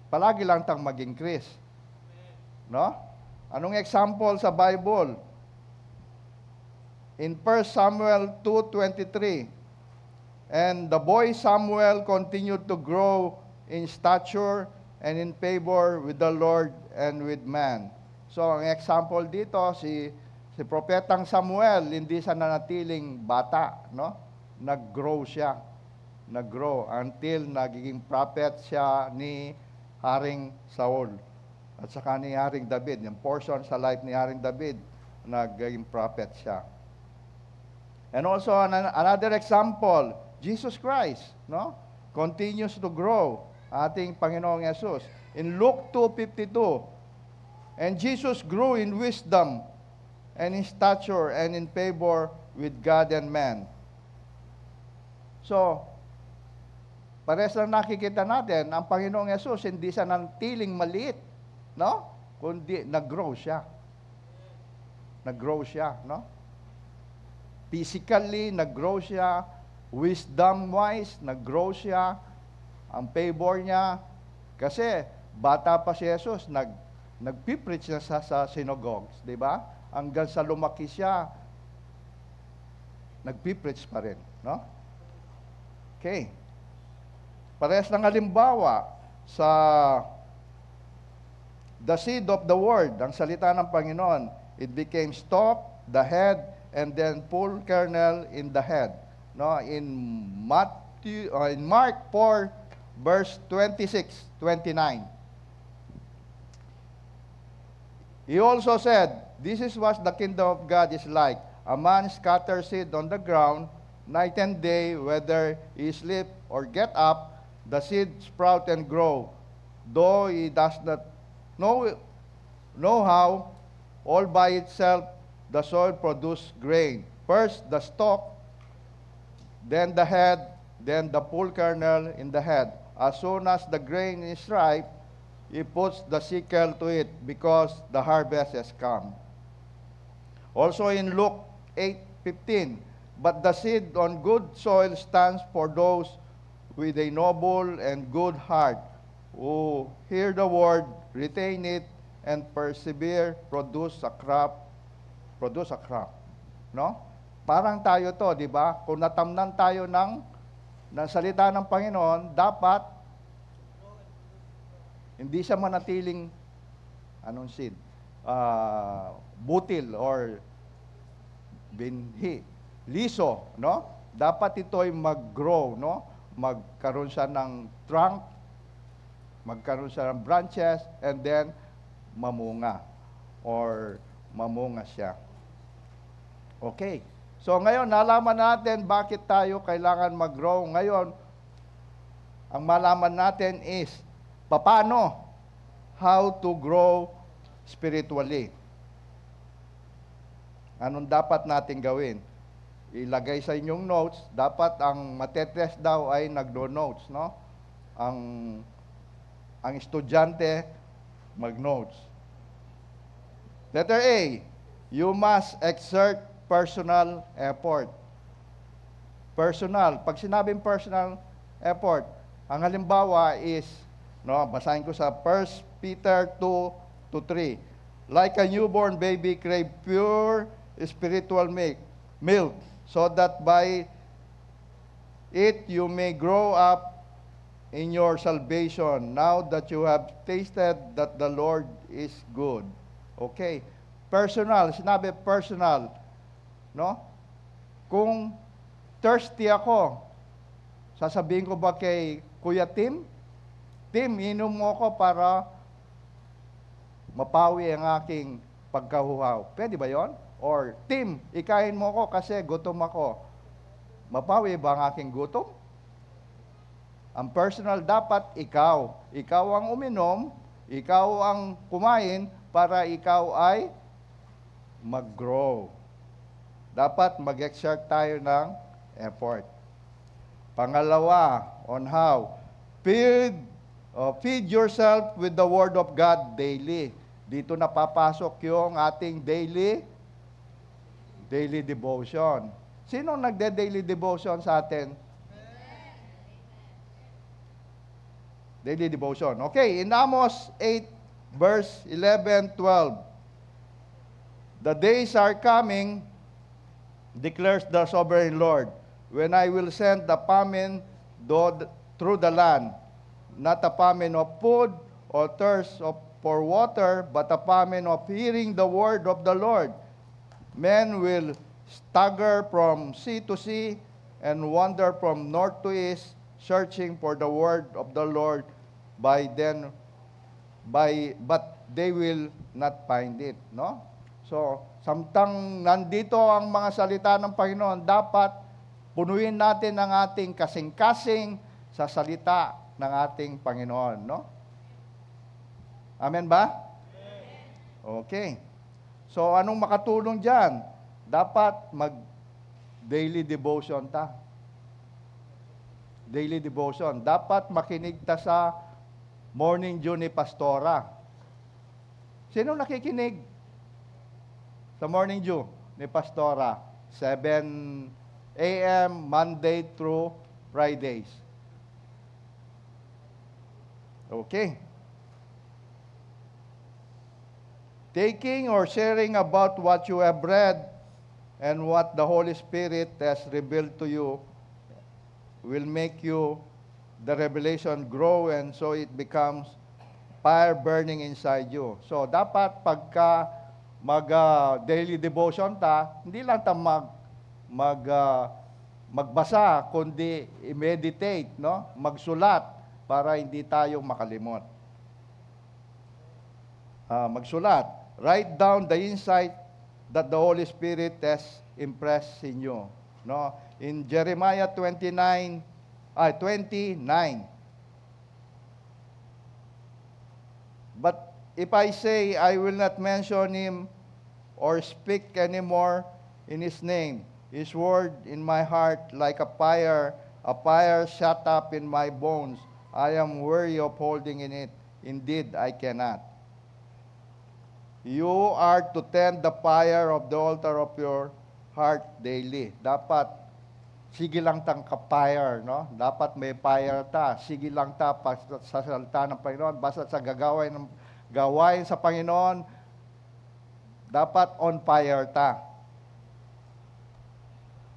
palagi lang tang mag-increase. No? Anong example sa Bible? In 1 Samuel 2:23, and the boy Samuel continued to grow in stature and in favor with the Lord and with man. So, ang example dito, si Propetang Samuel, hindi siya nanatiling bata, no? Nag-grow siya. Nag-grow until nagiging prophet siya ni Haring Saul at saka ni Haring David. Yung portion sa life ni Haring David, naging prophet siya. And also, another example, Jesus Christ, no? Continues to grow, ating Panginoong Yesus. In Luke 2:52, and Jesus grew in wisdom and in stature and in favor with God and man. So, parehas lang nakikita natin, ang Panginoong Yesus, hindi siya nantiling maliit, no? Kundi nag-grow siya. Nag-grow siya, no? Physically, nag-grow siya. Wisdom-wise, nag-grow siya. Ang favor niya. Kasi, bata pa si Jesus, nag-preach na sa synagogues, di ba? Hanggang sa lumaki siya, nag-preach pa rin, no? Okay. Parehas ng halimbawa sa the seed of the word, ang salita ng Panginoon, it became stalk, the head, and then full kernel in the head. No, in Mark 4 verse 26-29. He also said, this is what the kingdom of God is like. A man scatters seed on the ground night and day, whether he sleep or get up, the seed sprout and grow, though he does not know how. All by itself the soil produces grain. First the stalk, then the head, then the full kernel in the head. As soon as the grain is ripe, he puts the sickle to it, because the harvest has come. Also in Luke 8:15, but the seed on good soil stands for those with a noble and good heart, who hear the word, retain it, and persevere, produce a crop. No? Parang tayo to, di ba? Kung natamnan tayo ng salita ng Panginoon, dapat Hindi siya manatiling, anong seed? Butil or binhi. Liso, no? Dapat ito'y mag-grow, no? Magkaroon siya ng trunk, magkaroon siya ng branches, and then mamunga or mamunga siya. Okay. So ngayon, nalaman natin bakit tayo kailangan mag-grow. Ngayon, ang malaman natin is, paano? How to grow spiritually. Anong dapat natin gawin? Ilagay sa inyong notes, dapat ang matetest daw ay nagdo-notes, no? Ang estudyante, mag-notes. Letter A, you must exert personal effort. Personal. Pag sinabing personal effort, ang halimbawa is, no, basahin ko sa 1 Peter 2:3. Like a newborn baby crave pure spiritual milk, so that by it you may grow up in your salvation, now that you have tasted that the Lord is good. Okay. Personal. Sinabi personal. No? Kung thirsty ako, sasabihin ko ba kay Kuya Tim, Tim, inom mo ako para mapawi ang aking pagkahuhaw. Pwede ba yon? Or, Tim, ikain mo ako kasi gutom ako. Mapawi ba ang aking gutom? Ang personal, dapat ikaw. Ikaw ang uminom, ikaw ang kumain para ikaw ay mag-grow. Dapat mag-exert tayo ng effort. Pangalawa, on how? Feed yourself with the Word of God daily. Dito napapasok yung ating daily devotion. Sino nagde-daily devotion sa atin? Daily devotion. Okay, in Amos 8, verse 11, 12. The days are coming, declares the sovereign Lord, when I will send the famine through the land, not a famine of food or thirst for water, but a famine of hearing the word of the Lord. Men will stagger from sea to sea and wander from north to east, searching for the word of the Lord, but they will not find it. No? So, samtang nandito ang mga salita ng Panginoon, dapat punuin natin ang ating kasing-kasing sa salita ng ating Panginoon. No? Amen ba? Okay. So, anong makatulong dyan? Dapat mag-daily devotion ta. Daily devotion. Dapat makinig ta sa Morning Dew ni Pastora. Sino nakikinig sa Morning Dew ni Pastora? 7 a.m. Monday through Fridays. Okay. Taking or sharing about what you have read and what the Holy Spirit has revealed to you will make you, the revelation grow, and so it becomes fire burning inside you. So, dapat pagka daily devotion ta, hindi lang ta magbasa, kundi i-meditate, no? Magsulat para hindi tayo makalimot. Magsulat. Write down the insight that the Holy Spirit has impressed in you. No? In Jeremiah 29. But if I say I will not mention him or speak anymore in his name, his word in my heart like a fire shut up in my bones, I am weary of holding in it. Indeed, I cannot. You are to tend the fire of the altar of your heart daily. Dapat, sige lang tang ka-fire, no? Dapat may fire ta. Sige lang ta sa salita ng Panginoon. Basta sa gawain sa Panginoon, dapat on fire ta.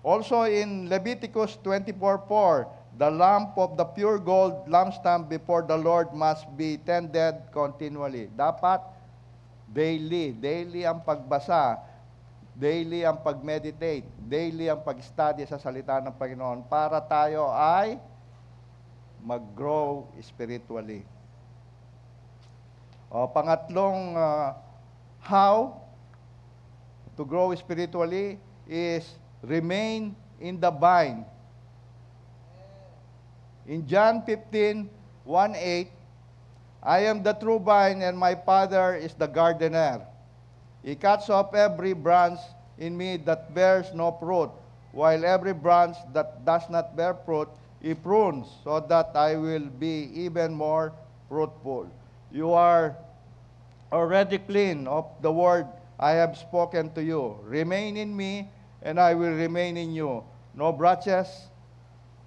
Also in Leviticus 24:4, The lamp of the pure gold lampstand before the Lord must be tended continually. Dapat daily ang pagbasa, daily ang pag-meditate, daily ang pag-study sa salita ng Panginoon para tayo ay mag-grow spiritually. O, pangatlong how to grow spiritually is remain in the vine. In John 15:1-8, I am the true vine and my Father is the gardener. He cuts off every branch in me that bears no fruit, while every branch that does not bear fruit, He prunes, so that I will be even more fruitful. You are already clean of the word I have spoken to you. Remain in me, and I will remain in you. No branches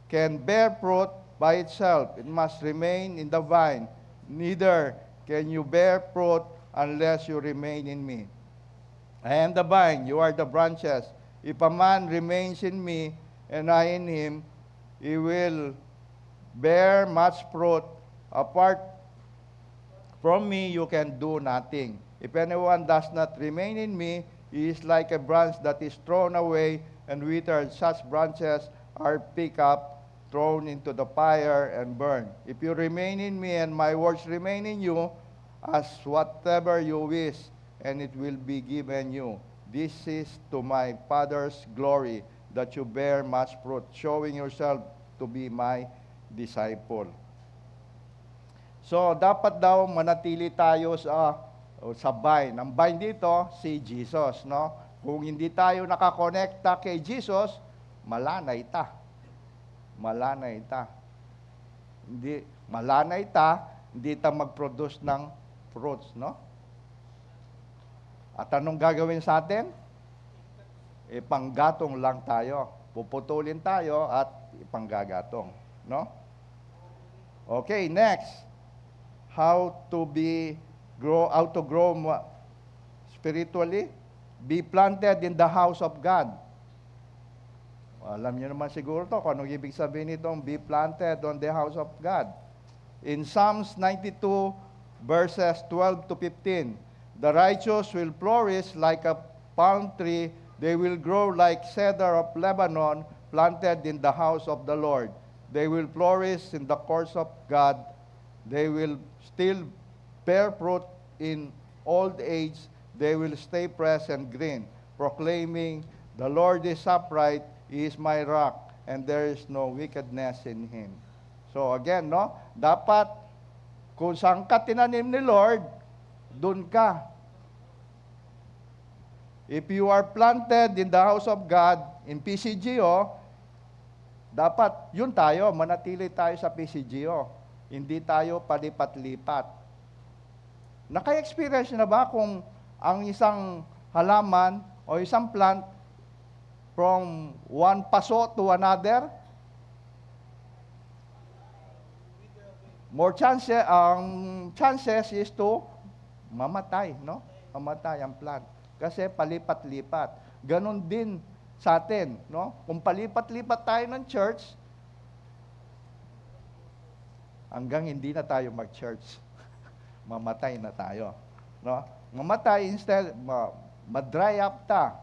can bear fruit by itself. It must remain in the vine. Neither can you bear fruit unless you remain in me. I am the vine, you are the branches. If a man remains in me, and I in him, he will bear much fruit. Apart from me, you can do nothing. If anyone does not remain in me, he is like a branch that is thrown away and withered. Such branches are picked up, thrown into the fire, and burned. If you remain in me and my words remain in you, ask whatever you wish, and it will be given you. This is to my Father's glory, that you bear much fruit, showing yourself to be my disciple. So, dapat daw manatili tayo sa vine. Ang vine dito, si Jesus, no? Kung hindi tayo nakakonekta kay Jesus, malanay ta. Malanay ta. Hindi ta mag-produce ng fruits, no? At anong gagawin sa atin? Ipanggatong lang tayo. Puputulin tayo at ipanggagatong, no? Okay, next. How to grow spiritually? Be planted in the house of God. Alam niyo naman siguro to kung anong ibig sabihin nitong be planted on the house of God. In Psalms 92 verses 12 to 15, the righteous will flourish like a palm tree. They will grow like cedar of Lebanon, planted in the house of the Lord. They will flourish in the courts of God. They will still bear fruit in old age. They will stay fresh and green, proclaiming, the Lord is upright, He is my rock, and there is no wickedness in Him. So again, no? Dapat, kung saan ka tinanim ni Lord, dun ka. If you are planted in the house of God, in PCGO, dapat yun tayo, manatili tayo sa PCGO. Hindi tayo palipat-lipat. Naka-experience na ba kung ang isang halaman o isang plant from one paso to another? Chances is to mamatay, no? Mamatay ang plant. Kasi palipat-lipat. Ganon din sa atin, no? Kung palipat-lipat tayo ng church, hanggang hindi na tayo mag-church, mamatay na tayo, no? Mamatay instead, ma-dry up ta,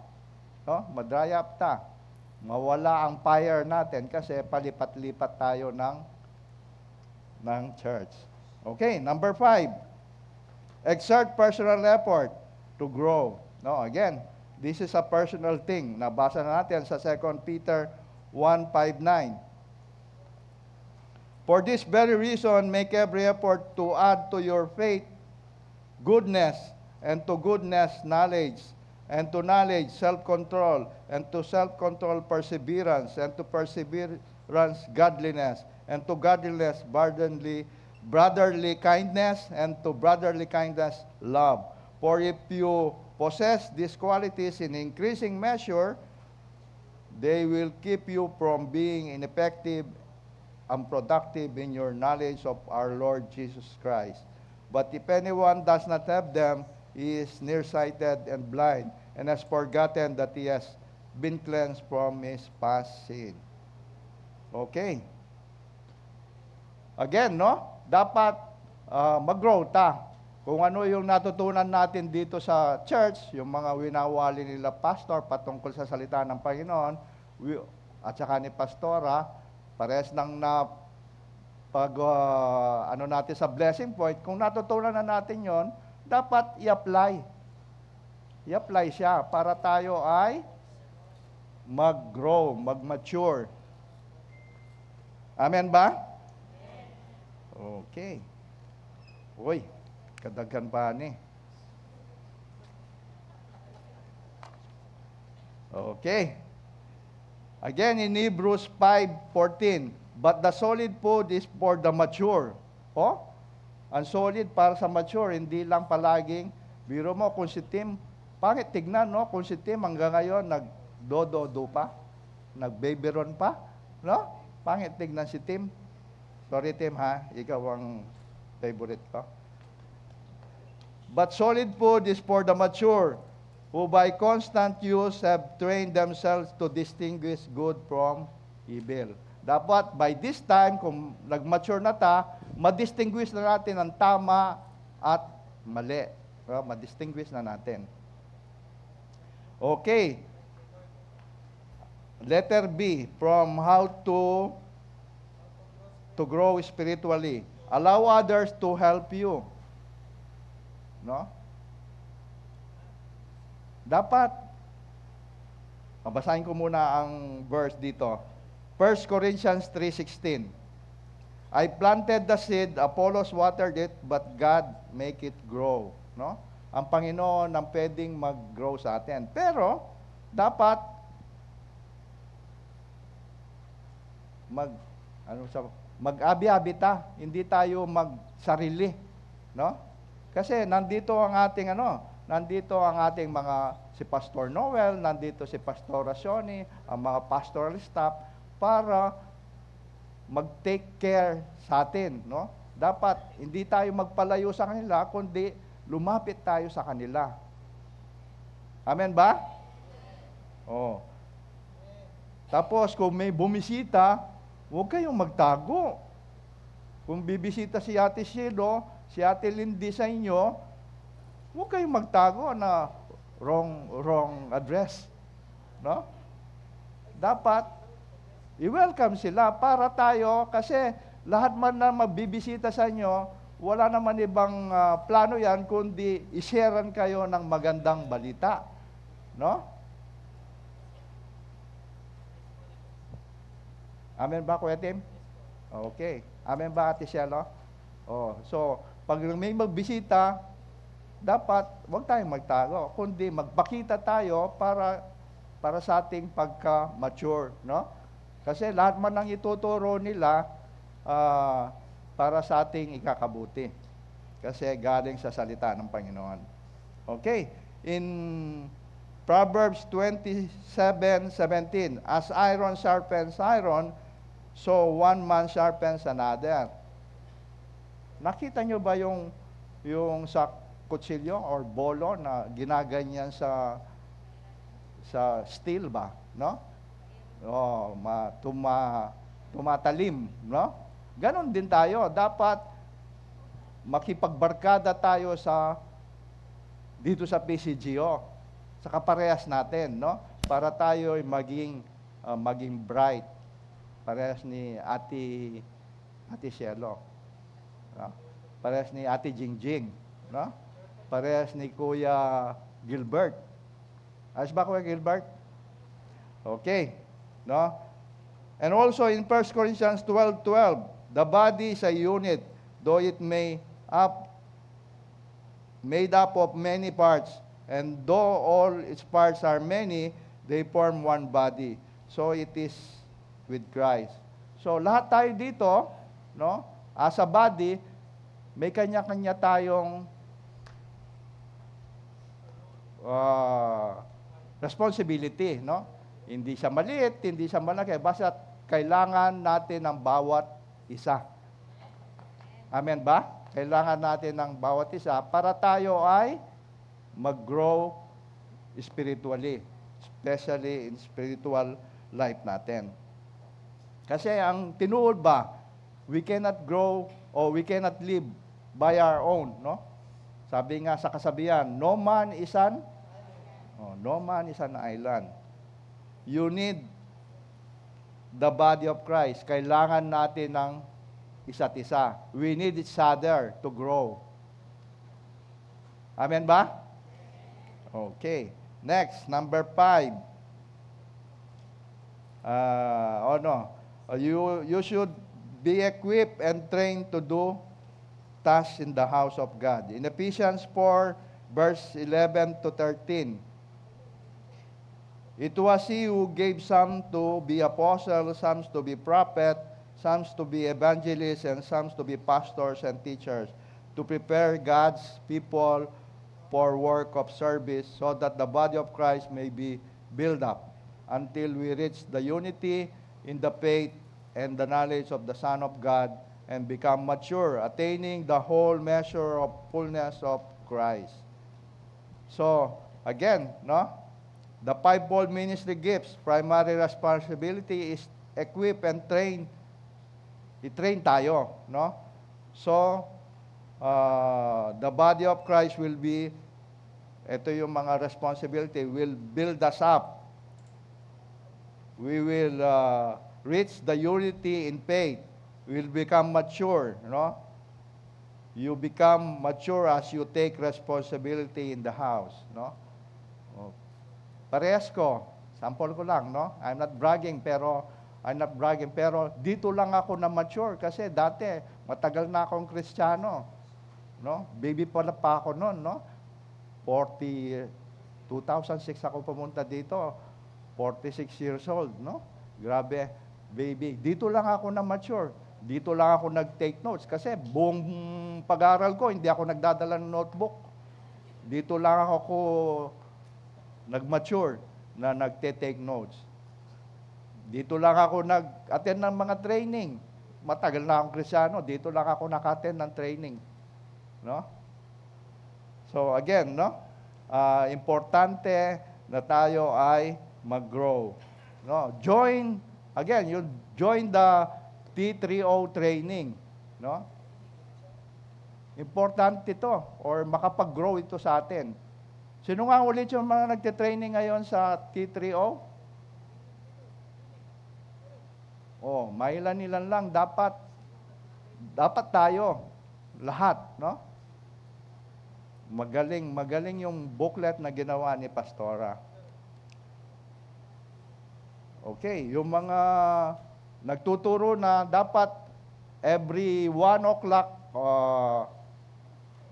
no? Ma-dry up ta. Mawala ang fire natin kasi palipat-lipat tayo ng church. Okay, number 5. Exert personal effort to grow. No, again, this is a personal thing. Nabasa na natin sa 2 Peter 1:5-9. For this very reason, make every effort to add to your faith goodness, and to goodness knowledge, and to knowledge self-control, and to self-control perseverance, and to perseverance godliness, and to godliness brotherly kindness, and to brotherly kindness love. For if you possess these qualities in increasing measure, they will keep you from being ineffective and productive in your knowledge of our Lord Jesus Christ. But if anyone does not have them, he is nearsighted and blind, and has forgotten that he has been cleansed from his past sin. Okay. Again, no? Dapat mag-grow ta. Kung ano yung natutunan natin dito sa church, yung mga winawali nila pastor patungkol sa salita ng Panginoon, at saka ni pastora, parehas lang na pag ano natin sa blessing point, kung natutunan na natin yon, dapat i-apply. I-apply siya para tayo ay mag-grow, mag-mature. Amen ba? Okay. Uy, kadaghan pa ni. Okay. Again, in Hebrews 5:14, but the solid food is for the mature. Oh? Ang solid para sa mature, hindi lang palaging, biro mo kung si Tim, pangit tignan, no? Kung si Tim hanggang ngayon, nagdodo pa, nagbabyron pa, no? Pangit tignan si Tim. Sorry, Tim, ha? Ikaw ang favorite ko. But solid food is for the mature, who by constant use have trained themselves to distinguish good from evil. Dapat by this time, kung nag-mature na ta, ma-distinguish na natin ang tama at mali. Ma-distinguish na natin. Okay. Letter B, from how to grow spiritually. Allow others to help you. No? Dapat, mabasahin ko muna ang verse dito. 1 Corinthians 3:16. I planted the seed, Apollos watered it, but God make it grow. No? Ang Panginoon ang pwedeng mag-grow sa atin. Pero, dapat mag-abi-abi ta, hindi tayo mag-sarili, no? Kasi nandito ang ating nandito ang ating mga si Pastor Noel, nandito si Pastor Racioni, ang mga pastoral staff para mag-take care sa atin, no? Dapat hindi tayo magpalayo sa kanila, kundi lumapit tayo sa kanila. Amen ba? Oh. Tapos kung may bumisita, huwag kayong magtago. Kung bibisita si Ate Shilo, si Ate Lindy sa inyo, huwag kayong magtago na wrong address. No? Dapat, i-welcome sila para tayo, kasi lahat man na magbibisita sa inyo, wala naman ibang plano yan, kundi i-sharean kayo ng magandang balita. No? Amen ba, Kuya Tim? Okay. Amen ba, Ate Shelo? Oh, so, pag may magbisita, dapat huwag tayong magtago, kundi magpakita tayo para sa ating pagka-mature, no? Kasi lahat man ng ituturo nila para sa ating ikakabuti. Kasi galing sa salita ng Panginoon. Okay. In Proverbs 27:17, as iron sharpens iron, so one man sharpens another. Nakita nyo ba yung sa kutsilyo or bolo na ginaganyan sa steel ba, no? Oh, tumatalim, no? Ganon din tayo. Dapat makipagbarkada tayo dito sa PCGO, sa kaparehas natin, no? Para tayo ay maging bright. Parehas ni Ate Shelo. No? Parehas ni Ate Jingjing. No? Parehas ni Kuya Gilbert. Ayos ba, Kuya Gilbert? Okay. No? And also in 1 Corinthians 12:12, the body is a unit, though it made up of many parts, and though all its parts are many, they form one body. So it is with Christ. So lahat tayo dito, no? As a body, may kanya-kanya tayong responsibility, no? Hindi siya maliit, hindi siya malaki, basta kailangan natin ng bawat isa. Amen ba? Kailangan natin ng bawat isa para tayo ay mag-grow spiritually, especially in spiritual life natin. Kasi ang tinuod ba, we cannot grow or we cannot live by our own, no? Sabi nga sa kasabihan, no man is an island. You need the body of Christ. Kailangan natin ng isa't isa. We need each other to grow. Amen ba? Okay. Next, number 5. You should be equipped and trained to do tasks in the house of God. In Ephesians 4, verse 11 to 13, it was He who gave some to be apostles, some to be prophets, some to be evangelists, and some to be pastors and teachers, to prepare God's people for work of service, so that the body of Christ may be built up until we reach the unity in the faith and the knowledge of the Son of God, and become mature, attaining the whole measure of fullness of Christ. So, again, no? The fivefold ministry gifts, primary responsibility is equip and train. I-train tayo, no? So, the body of Christ will be, ito yung mga responsibility, will build us up. We will reach the unity in faith. We will become mature, no? You become mature as you take responsibility in the house, no? Parehas ko, sample ko lang, no? I'm not bragging, pero dito lang ako na mature kasi dati matagal na akong Kristiyano, no? Baby pa ako noon, no? 2006 ako pumunta dito, 46 years old, no? Grabe, baby. Dito lang ako na mature. Dito lang ako nag-take notes kasi buong pag-aaral ko hindi ako nagdadala ng notebook. Dito lang ako nag-mature na nagte-take notes. Dito lang ako nag-attend ng mga training. Matagal na akong Kristiyano, dito lang ako naka-attend ng training. No? So again, no? Importante na tayo ay mag-grow. No? Join the T3O training, no? Importante ito or makapag-grow ito sa atin. Sino nga ulit yung mga nagte-training ngayon sa T3O? Mailan-ilan lang dapat tayo lahat, no? Magaling yung booklet na ginawa ni Pastora. Okay, yung mga nagtuturo na dapat every 1 o'clock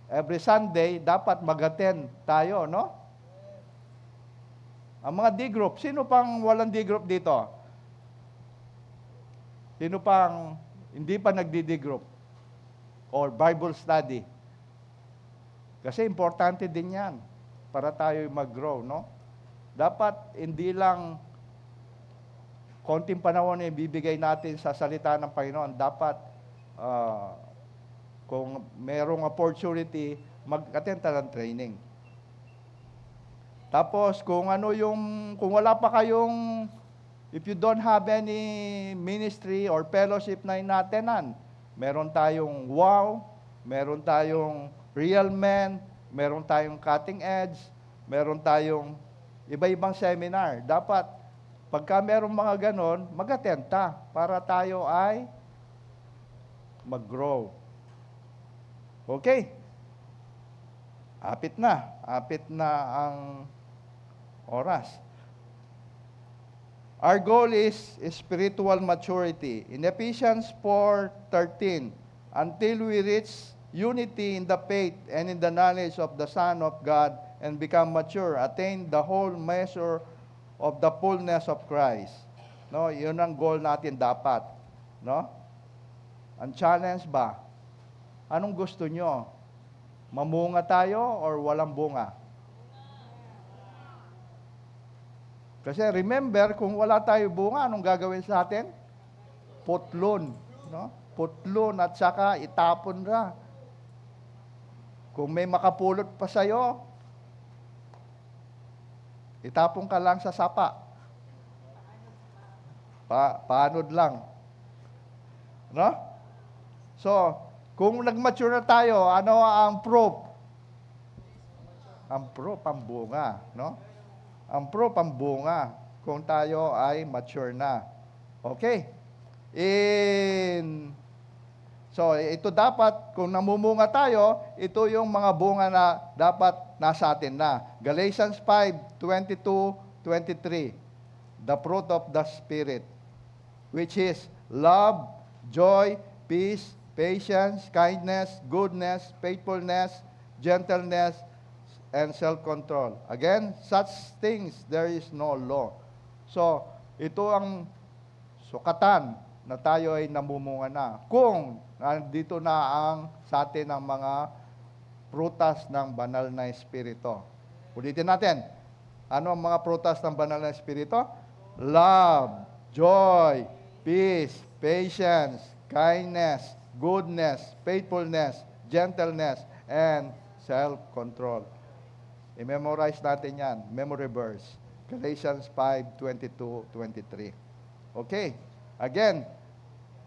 every Sunday dapat mag-attend tayo, no? Ang mga D-group, sino pang walang D-group dito? Sino pang hindi pa nagdi-D-group? Or Bible study? Kasi importante din yan para tayo mag-grow, no? Dapat hindi lang konting panahon na ibibigay natin sa salita ng Panginoon. Dapat, kung merong opportunity, mag-attend tayo ng training. Tapos, kung wala pa kayong, if you don't have any ministry or fellowship na inatenan, meron tayong WOW, meron tayong Real Men, meron tayong Cutting Edge, meron tayong iba-ibang seminar. Dapat, pagka merong mga ganon, mag-attend ta para tayo ay mag-grow. Okay. Apit na ang oras. Our goal is spiritual maturity. In Ephesians 4:13, until we reach unity in the faith and in the knowledge of the Son of God and become mature, attain the whole measure of the fullness of Christ. No, 'yun ang goal natin dapat, no? Ang challenge ba? Anong gusto nyo? Mamunga tayo or walang bunga? Kasi remember, kung wala tayo bunga, anong gagawin sa atin? Putlon, no? Putlon at saka itapon ra. Kung may makapulot pa sa'yo, itapon ka lang sa sapa. Paanod lang. No? So, kung nag-mature na tayo, ano ang proof? Ang proof, ang bunga, no? Ang proof, ang bunga, kung tayo ay mature na. Okay? So, ito dapat, kung namumunga tayo, ito yung mga bunga na dapat nasa atin na. Galatians 5:22-23. The fruit of the Spirit, which is love, joy, peace, patience, kindness, goodness, faithfulness, gentleness, and self-control. Again, such things there is no law. So, ito ang sukatan na tayo ay namumunga na. Kung nandito na ang sa atin ang mga prutas ng banal na Espiritu. Ulitin natin. Ano ang mga prutas ng banal na Espiritu? Love, joy, peace, patience, kindness, goodness, faithfulness, gentleness, and self-control. I-memorize natin yan. Memory verse. Galatians 5:22-23. Okay. Again,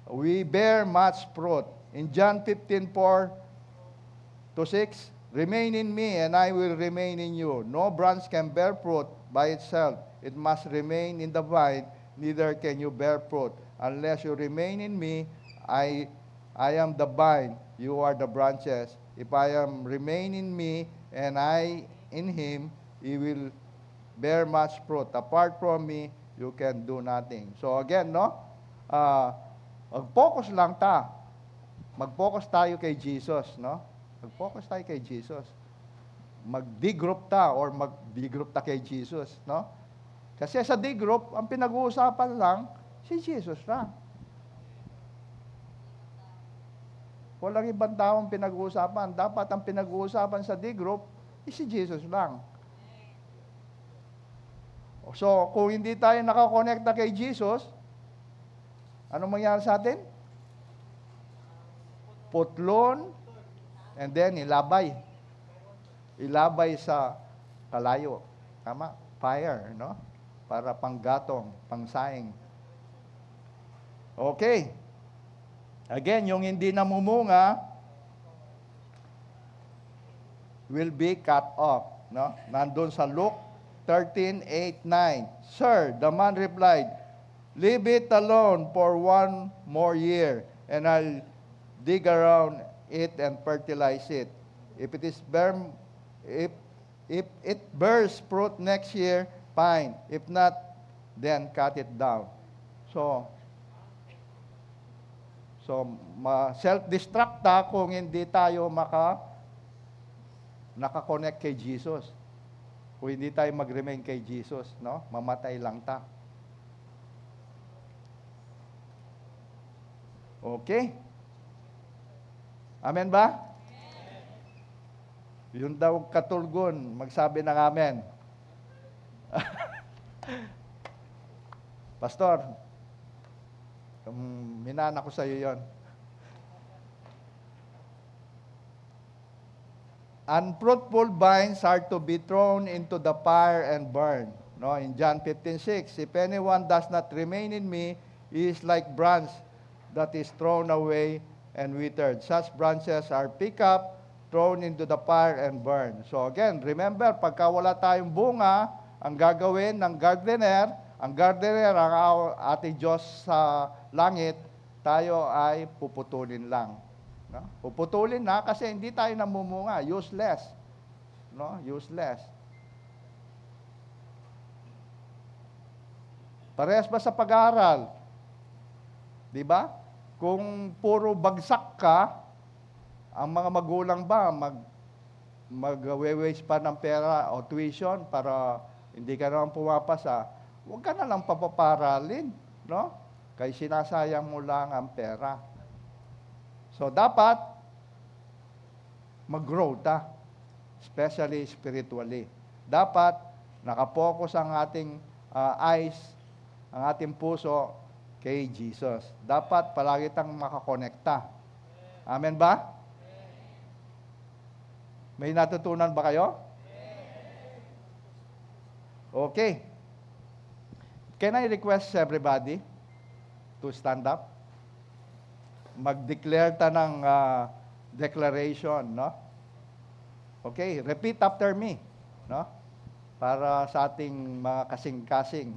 we bear much fruit. In John 15:4-6, remain in me and I will remain in you. No branch can bear fruit by itself. It must remain in the vine. Neither can you bear fruit unless you remain in me. I am the vine, you are the branches. If I am remain in me and I in him, he will bear much fruit. Apart from me, you can do nothing. So again, no? Mag-focus lang ta. Mag-focus tayo kay Jesus, no? Mag-focus tayo kay Jesus. Mag-D-group ta or mag-D-group ta kay Jesus, no? Kasi sa D-group, ang pinag-uusapan lang, si Jesus lang. Walang ibang taong pinag-uusapan. Dapat ang pinag-uusapan sa D-group, si Jesus lang. So, kung hindi tayo nakakonekta kay Jesus, anong mangyari sa atin? Putlon, and then ilabay. Ilabay sa kalayo. Tama? Fire, no? Para panggatong, pangsaing. Okay. Again, yung hindi namumunga will be cut off, no? Nandun sa Luke 13:8-9. Sir, the man replied, leave it alone for 1 more year, and I'll dig around it and fertilize it. If it bears fruit next year, fine. If not, then cut it down. So self-destruct ta kung hindi tayo naka-connect kay Jesus. Kung hindi tayo mag-remain kay Jesus, no? Mamatay lang ta. Okay? Amen ba? Yun daw katulgon, magsabi ng amen. Pastor, minana ko sa iyo yon. Unfruitful vines are to be thrown into the fire and burned. No, in John 15:6, if anyone does not remain in me, he is like branch that is thrown away and withered. Such branches are picked up, thrown into the fire and burned. So again, remember, pagka wala tayong bunga, ang gagawin ng gardener ang ating Diyos sa langit, tayo ay puputulin lang. No? Puputulin na kasi hindi tayo namumunga. Useless. No? Useless. Parehas ba sa pag-aaral? Di ba? Kung puro bagsak ka, ang mga magulang ba mag-waste pa ng pera o tuition para hindi ka naman pumapasa, huwag ka na lang papaparalin, no? Kaya sinasayang mo lang ang pera. So, dapat mag-grow ta, especially spiritually. Dapat nakapokus ang ating eyes, ang ating puso kay Jesus. Dapat palagi tang makakonekta. Amen ba? May natutunan ba kayo? Okay. Can I request everybody to stand up? mag-declare ta ng declaration, no? Okay, repeat after me, no? Para sa ating mga kasing-kasing,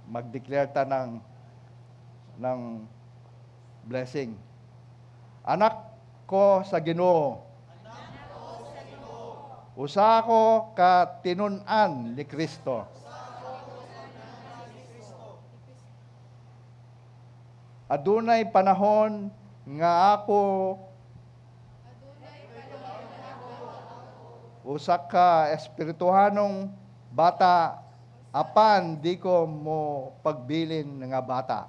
mag-declare ta ng blessing. Anak ko sa Ginoo. Usa ko ka tinun-an ni Kristo. Adunay panahon nga ako usa ka espirituhanong bata apan di ko mo pagbilin nga bata.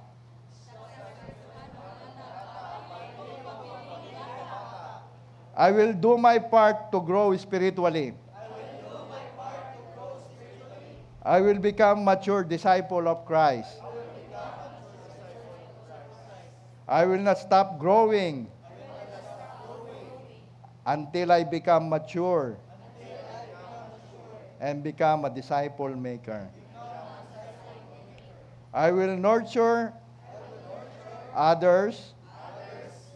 I will do my part to grow spiritually. I will become mature disciple of Christ. I will not stop growing until I become mature and become a disciple maker. I will nurture others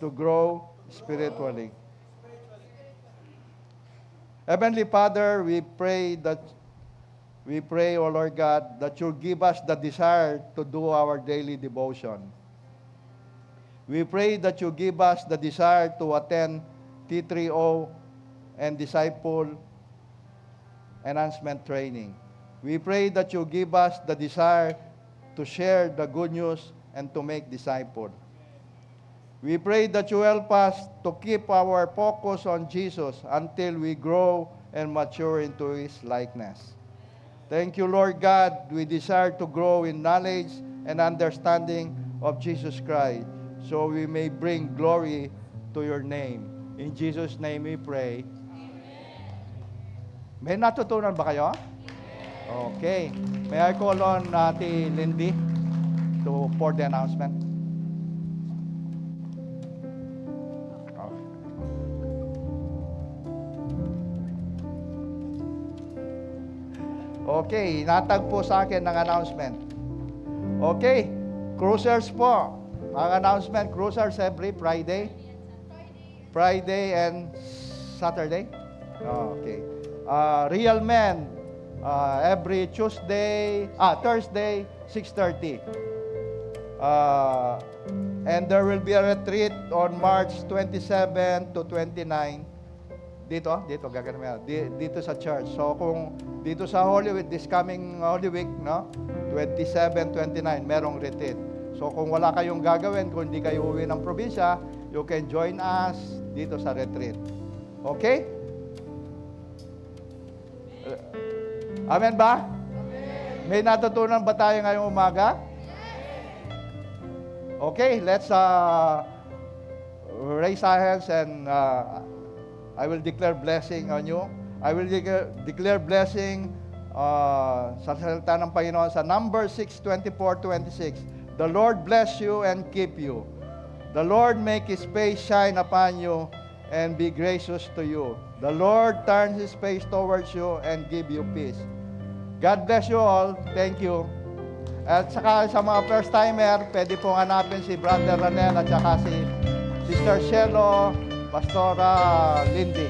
to grow spiritually. Heavenly Father, we pray, O Lord God, that you give us the desire to do our daily devotion. We pray that you give us the desire to attend T3O and disciple enhancement training. We pray that you give us the desire to share the good news and to make disciples. We pray that you help us to keep our focus on Jesus until we grow and mature into His likeness. Thank you, Lord God. We desire to grow in knowledge and understanding of Jesus Christ so we may bring glory to your name. In Jesus' name we pray. May natutunan ba kayo? Okay. May I call on Ate Lindy for the announcement? Okay, natagpo sa akin ng announcement. Okay, cruisers po. Ang announcement, cruisers every Friday and Saturday. Okay. Real Men, every Thursday, 6:30. And there will be a retreat on March 27 to 29. Dito gagawin mo yan. Dito sa church. So kung dito sa Holy Week, this coming Holy Week, no? 27, 29, merong retreat. So kung wala kayong gagawin, kung hindi kayo uwi ng probinsya, you can join us dito sa retreat. Okay? Amen ba? Amen. May natutunan ba tayo ngayong umaga? Okay, let's raise our hands and I will declare blessing on you. I will declare blessing sa salita ng Panginoon sa Numbers 6:24-26. The Lord bless you and keep you. The Lord make His face shine upon you and be gracious to you. The Lord turns His face towards you and give you peace. God bless you all. Thank you. At saka sa mga first-timer, pwede pong hanapin si Brother Ranel at saka si Sister Shelo, Pastora Lindy.